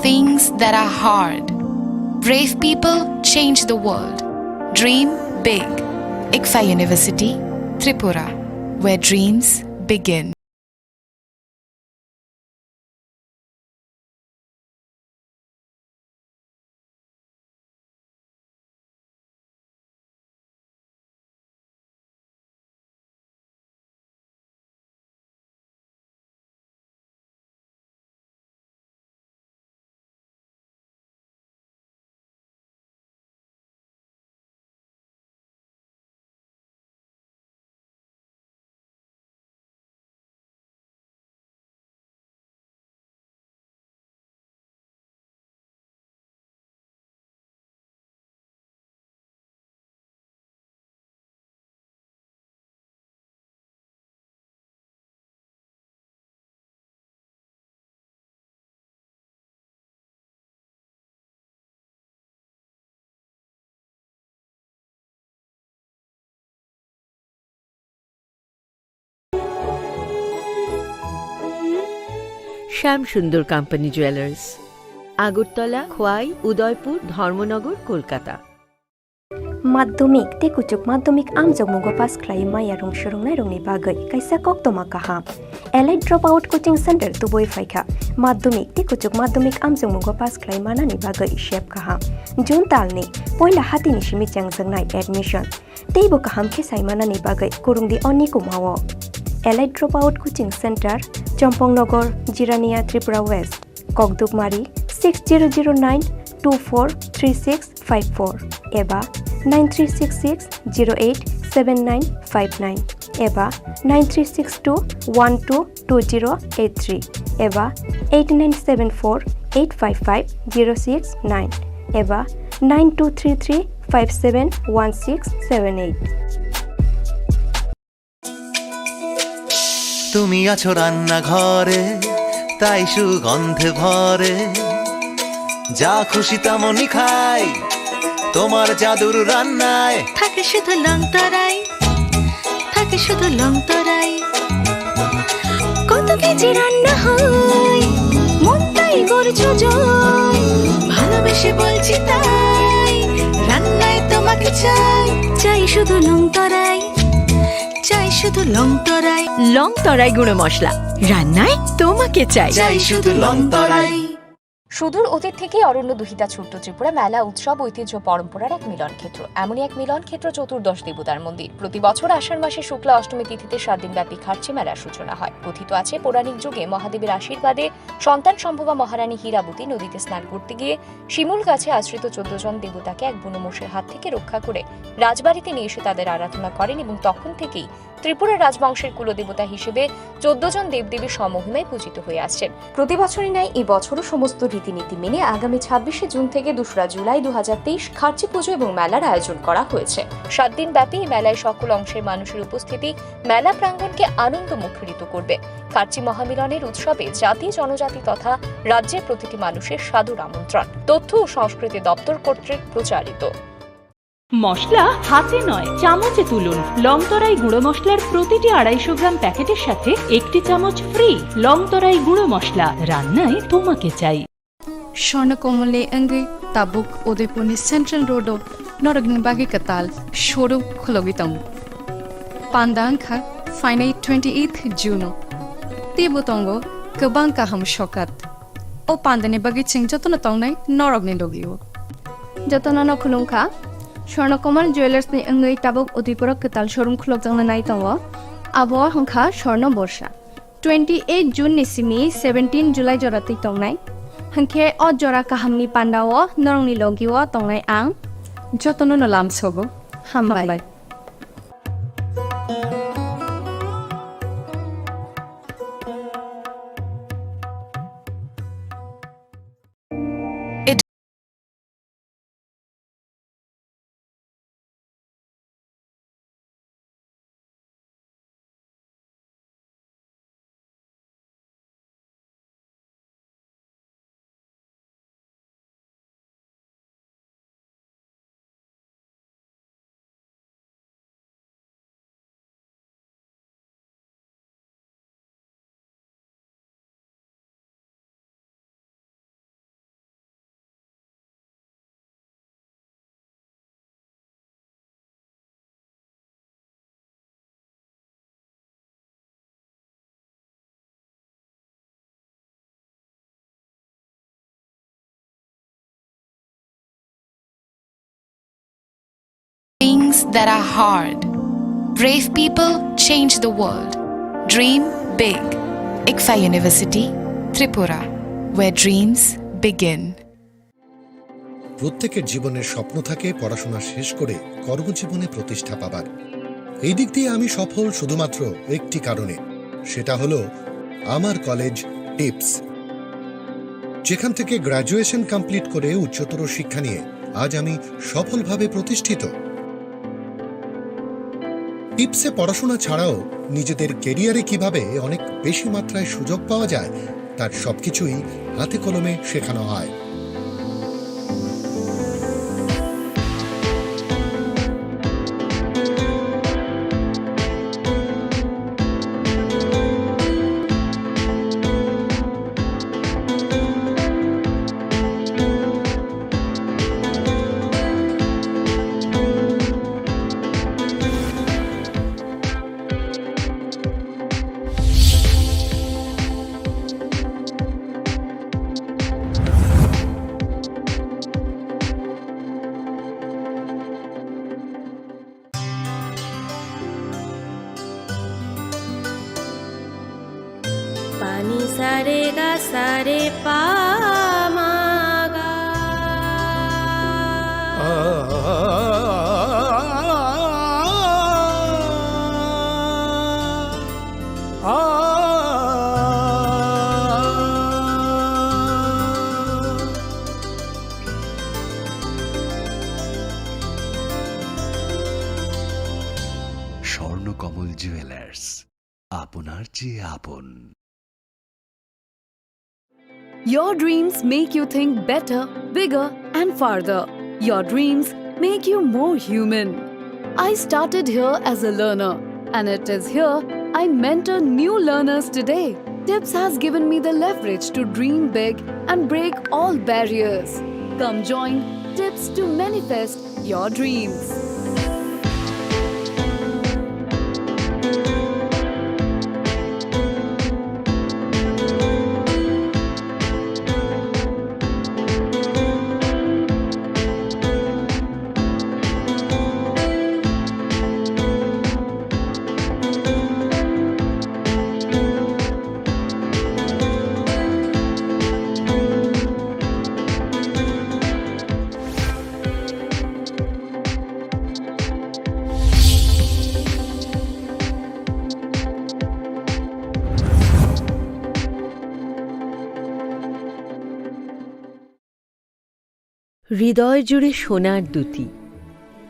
Things that are hard. Brave people change the world. Dream big. ICFAI University, Tripura, where dreams begin. Shyam Sundar Company Jewelers, Agartala, Khwai, Udaipur, Dharmanagar, Kolkata. Madhyamik tei kuchuk madhyamik amjokmungo pass khlai maya rung swrwngnairokni bagwi kaisa koktwma kaham. Elite Dropout Coaching Center tubui phaikha. Madhyamik tei kuchuk madhyamik amjokmungo pass khlai manani bagwi sep kaham. June talni poila hatini simi chengjaknai admission. Teibo kaham khe sai manani bagwi kwrwngdi o nikumao. Elite Dropout Coaching Center, Chompong Nagar, Jirania, Tripura West. Kokdukmari six zero zero nine two four three six five four eba nine three six six zero eight seven nine five nine eba nine three six two one two two zero eight three eba eight nine seven four eight five five zero six nine eba nine two three three five seven one six seven eight. তুমি আছো রান্নাঘরে, তাই সুগন্ধে ভরে। যা খুশি তেমনই খাই, তোমার জাদুর রান্নায়। থাকে শুধু লং তরাই, থাকে শুধু লং তরাই। কত কেজি রান্না হয়, মন তাই করছো জয়। ভালোবেসে বলছি তাই, রান্নায় তোমাকে চাই। চাই শুধু লং তরাই। চাই শুধু লং তরাই। লং তরাই গুঁড়ো মশলা, রান্নায় তোমাকে চাই। চাই শুধু লং তরাই। সুদূর অতীত থেকেই অরণ্য দুহিতা ছোট্ট ত্রিপুরা মেলা উৎসব ঐতিহ্য পরম্পরার এক মিলন ক্ষেত্র। এমনই এক মিলন ক্ষেত্র চতুর্দশ দেবতার মন্দির। প্রতি বছর আষাঢ় মাসে শুক্লা অষ্টমী তিথিতে সাত দিনব্যাপী খার্চি মেলার সূচনা হয়। কথিত আছে, পৌরাণিক যুগে মহাদেবের আশীর্বাদে সন্তান সম্ভবা মহারানী হীরাবতী নদীতে স্নান করতে গিয়ে শিমুল গাছে আশ্রিত চোদ্দ জন দেবতাকে এক বুনো মোষের হাত থেকে রক্ষা করে রাজবাড়িতে নিয়ে এসে তাদের আরাধনা করেন এবং তখন থেকেই ত্রিপুরা রাজবংশের কুলদেবতা হিসেবে চোদ্দ জন দেবদেবী স্বমহিমায় পূজিত হয়ে আসছেন। প্রতি বছরই ন্যায় এই বছরও সমস্ত রীতিনীতি মেনে আগামী ছাব্বিশে জুন থেকে দোসরা জুলাই দু হাজার তেইশ খার্চি পুজো এবং মেলার আয়োজন করা হয়েছে। সাত দিন ব্যাপী এই মেলায় সকল অংশের মানুষের উপস্থিতি মেলা প্রাঙ্গণকে আনন্দ মুখরিত করবে। খার্চি মহামিলনের উৎসবে জাতি, জনজাতি তথা রাজ্যের প্রতিটি মানুষের সাদর আমন্ত্রণ। তথ্য ও সংস্কৃতি দপ্তর কর্তৃক প্রচারিত। মশলা হাতে নয়, চামচে তুলুন। লং তরাই গুঁড়ো মশলার প্রতিটি আড়াইশো গ্রাম প্যাকেটের সাথে একটি চামচ ফ্রি। লং তরাই গুঁড়ো মশলা, রান্নায় তোমাকে চাই। Swarna Kamalni wngwi tabuk Udaipurni Central Road-o norokni bagwi kwtal showroom khulogwi tongo. Panda wngkha phainai twenty-eighth June-o. Teibo tongo kwbang kaham sokat. O pandani bagwi chwng jotono tongnai norokni logi-o. Jotono no khulumkha. Swarna Kamal Jewellers-ni wngwi tabuk Udaipuro kwtal showroom khulokjakna nai tongo. Abo wngkha Swarna Borsa. Twenty-eight June ni simi seventeen July jora twi tongnai. Hwnkhe o jora kahamni pandao norokni logi-o tongnai ang. Jotono no lamsogo. Hambai. Hambai. Things that are hard. Brave people change the world. Dream big. ICFAI University, Tripura, where dreams begin. প্রত্যেকের জীবনের স্বপ্ন থাকে পড়াশোনা শেষ করে কর্মজীবনে প্রতিষ্ঠা পাবার। এই দিক দিয়ে আমি সফল শুধুমাত্র একটি কারণে, সেটা হলো আমার কলেজ টিপস, যেখান থেকে গ্র্যাজুয়েশন কমপ্লিট করে উচ্চতর শিক্ষা নিয়ে আজ আমি সফলভাবে প্রতিষ্ঠিত। টিপসে পড়াশোনা ছাড়াও নিজেদের ক্যারিয়ারে কিভাবে অনেক বেশি মাত্রায় সুযোগ পাওয়া যায়, তার সবকিছুই হাতে কলমে শেখানো হয়। Ni sa re ga sa re pa ma ga. Swarnakamal jewellers, আপনার চেয়ে আপন। Your dreams make you think better, bigger, and farther. Your dreams make you more human. I started here as a learner, and it is here I mentor new learners today. Tips has given me the leverage to dream big and break all barriers. Come join Tips to manifest your dreams. হৃদয় জুড়ে সোনার দুতি,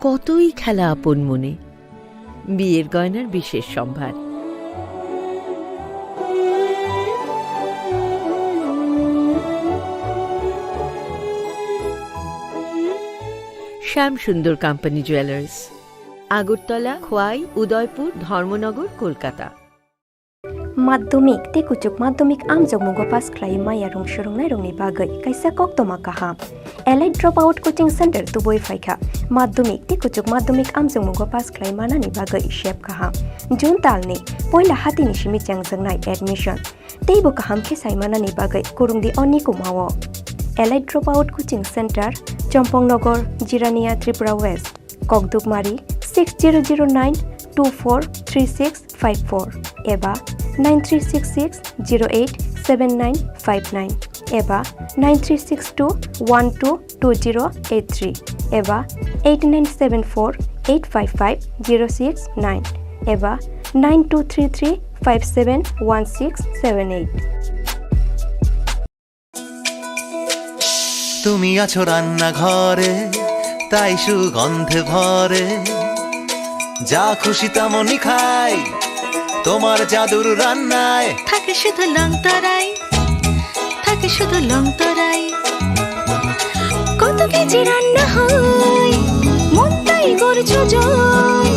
কতই খেলা আপন মনে, বিয়ের গয়নার বিশেষ সম্ভার। শ্যাম সুন্দর কোম্পানি জুয়েলার্স, আগরতলা, খোয়াই, উদয়পুর, ধর্মনগর, Kolkata. Madhyamik tei kuchuk madhyamik amjokmungo pass khlai maya rung swrwngnairokni bagwi kaisa koktwma kaham. Elite Dropout Coaching Center tubui phaikha. Madhyamik tei kuchuk madhyamik amjokmungo pass khlai manani bagwi sep kaham. June talni poila hatini simi chengjaknai admission. Teibo kaham khe sai manani bagwi kwrwngdi o nikumao. Elite Dropout Coaching Center, Chompong Nogor, Jirania, Tripura West. Kokdukmari six zero zero nine two four three six five four eba nine three six six zero eight seven nine five nine eba nine three six two one two two zero eight three eba eight nine seven four eight five five zero six nine eba nine two three three five seven one six seven eight. তুমি আছো রান্নাঘরে, তাই সুগন্ধে ভরে। যা খুশি তেমনই খাই, তোমার জাদুর রান্নায়। থাকে শুধু লংতরাই, থাকে শুধু লংতরাই। কত কেজি রান্না হয়, মনটাই করছো জয়।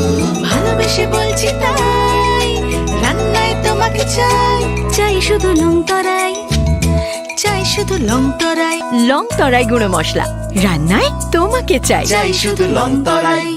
ভালোবেসে বলছি তাই, রান্নায় তোমাকে চাই, চাই শুধু লংতরাই। চাই শুধু লংতরাই। লংতরাই গুঁড়ো মশলা, রান্নায় তোমাকে চাই। চাই শুধু লংতরাই।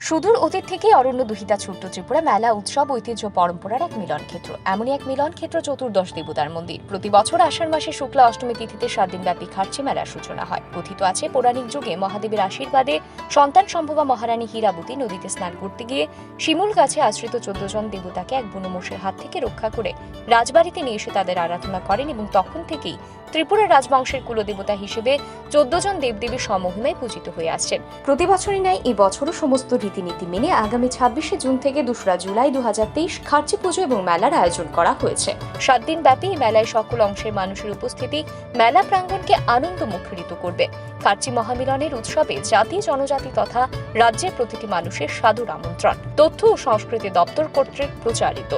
সুদূর অতীত থেকেই অরণ্য দুহিতা ছোট্ট ত্রিপুরা মেলা উৎসব ঐতিহ্য পরম্পরার এক মিলন ক্ষেত্র। এমনই এক মিলন ক্ষেত্র চতুর্দশ দেবতার মন্দির। প্রতি বছর আষাঢ় মাসে শুক্লা অষ্টমী তিথিতে সাত দিনব্যাপী খার্চি মেলার সূচনা হয়। কথিত আছে, পৌরাণিক যুগে মহাদেবের আশীর্বাদে সন্তান সম্ভবা মহারানী হীরাবতী নদীতে স্নান করতে গিয়ে শিমুল গাছে আশ্রিত চোদ্দ জন দেবতাকে এক বুনো মোষের হাত থেকে রক্ষা করে রাজবাড়িতে নিয়ে এসে তাদের আরাধনা করেন এবং তখন থেকেই ত্রিপুরা রাজবংশের কুলদেবতা হিসেবে চোদ্দ জন দেবদেবী স্বমহিমায় পূজিত হয়ে আসছেন। প্রতি বছরই ন্যায় এই বছরও সমস্ত রীতিনীতি মেনে আগামী ছাব্বিশে জুন থেকে দোসরা জুলাই দু হাজার তেইশ খার্চি পুজো এবং মেলার আয়োজন করা হয়েছে। সাত দিন ব্যাপী এই মেলায় সকল অংশের মানুষের উপস্থিতি মেলা প্রাঙ্গণকে আনন্দ মুখরিত করবে। খার্চি মহামিলনের উৎসবে জাতি, জনজাতি তথা রাজ্যের প্রতিটি মানুষের সাদর আমন্ত্রণ। তথ্য ও সংস্কৃতি দপ্তর কর্তৃক প্রচারিত।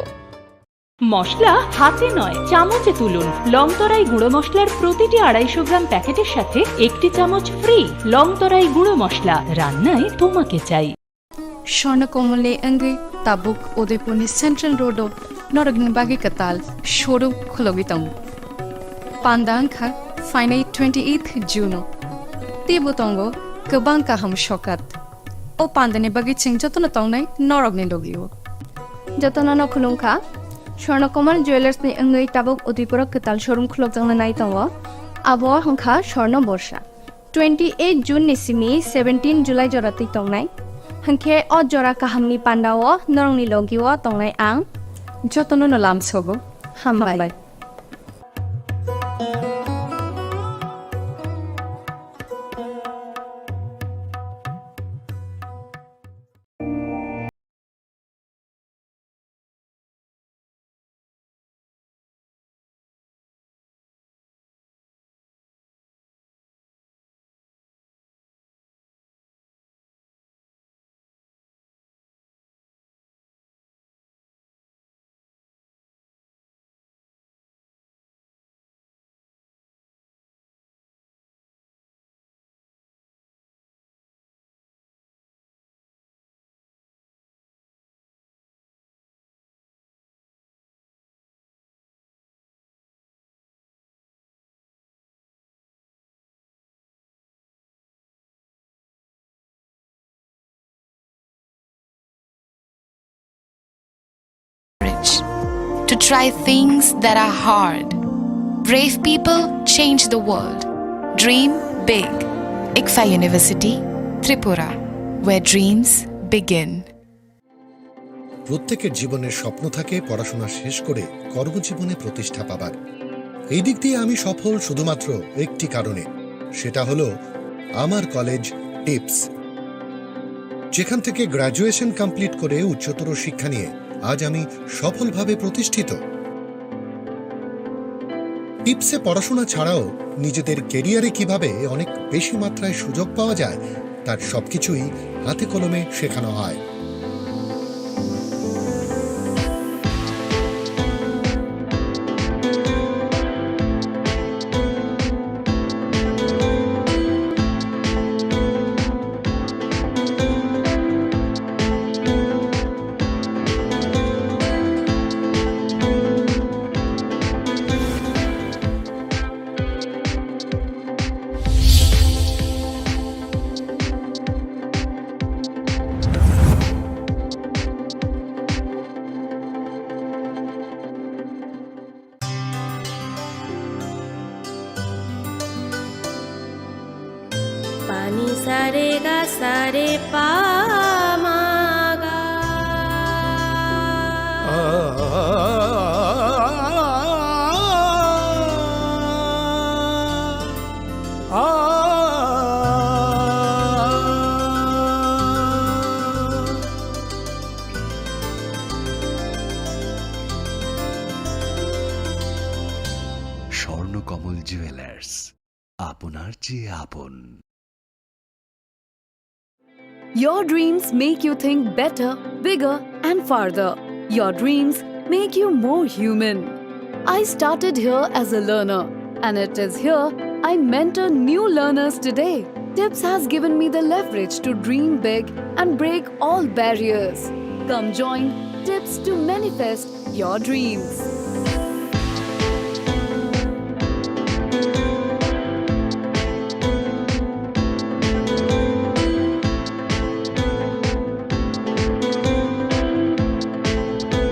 মশলা হাতে নয়, চামচে তুলুন। লংতরাই গুঁড়ো মশলার প্রতিটি আড়াইশো গ্রাম প্যাকেটের সাথে একটি চামচ ফ্রি। লংতরাই গুঁড়ো মশলা, রান্নায় তোমাকে চাই। Swarna Kamalni wngwi tabuk Udaipurni Central Road-o norokni bagwi kwtal showroom khulogwi tongo. Panda wngkha phainai twenty-eighth June-o. Teibo tongo kwbang kaham sokat. O pandani bagwi chwng jotono tongnai norokni logi-o. Jotono no khulumkha, Swarna Kamal Jewellers-ni wngwi tabuk Udaipur-o kwtal showroom khulokjakna nai tongo. Abo wngkha Swarna Borsa. Twenty eight June ni simi seventeen July jora twi tongnai. Hwnkhe o jora kahamni pandao norokni logi-o tongnai ang. Jotono no lamsogo. Hambai. Hambai. to try things that are hard. Brave people change the world. Dream big. ICFAI University, Tripura, where dreams begin. প্রত্যেকের জীবনের স্বপ্ন থাকে পড়াশোনা শেষ করে কর্মজীবনে প্রতিষ্ঠা পাবার। এই দিক দিয়ে আমি সফল শুধুমাত্র একটি কারণে, সেটা হলো আমার কলেজ টিপস, যেখান থেকে গ্র্যাজুয়েশন কমপ্লিট করে উচ্চতর শিক্ষা নিয়ে আজ আমি সফলভাবে প্রতিষ্ঠিত। টিপসে পড়াশোনা ছাড়াও নিজেদের ক্যারিয়ারে কিভাবে অনেক বেশি মাত্রায় সুযোগ পাওয়া যায়, তার সবকিছুই হাতে কলমে শেখানো হয়। Pani sare ga sare pa ma ga. Swarnakamal jewellers, আপনার চেয়ে আপন। Your dreams make you think better, bigger, and farther. Your dreams make you more human. I started here as a learner, and it is here I mentor new learners today. Tips has given me the leverage to dream big and break all barriers. Come join Tips to manifest your dreams.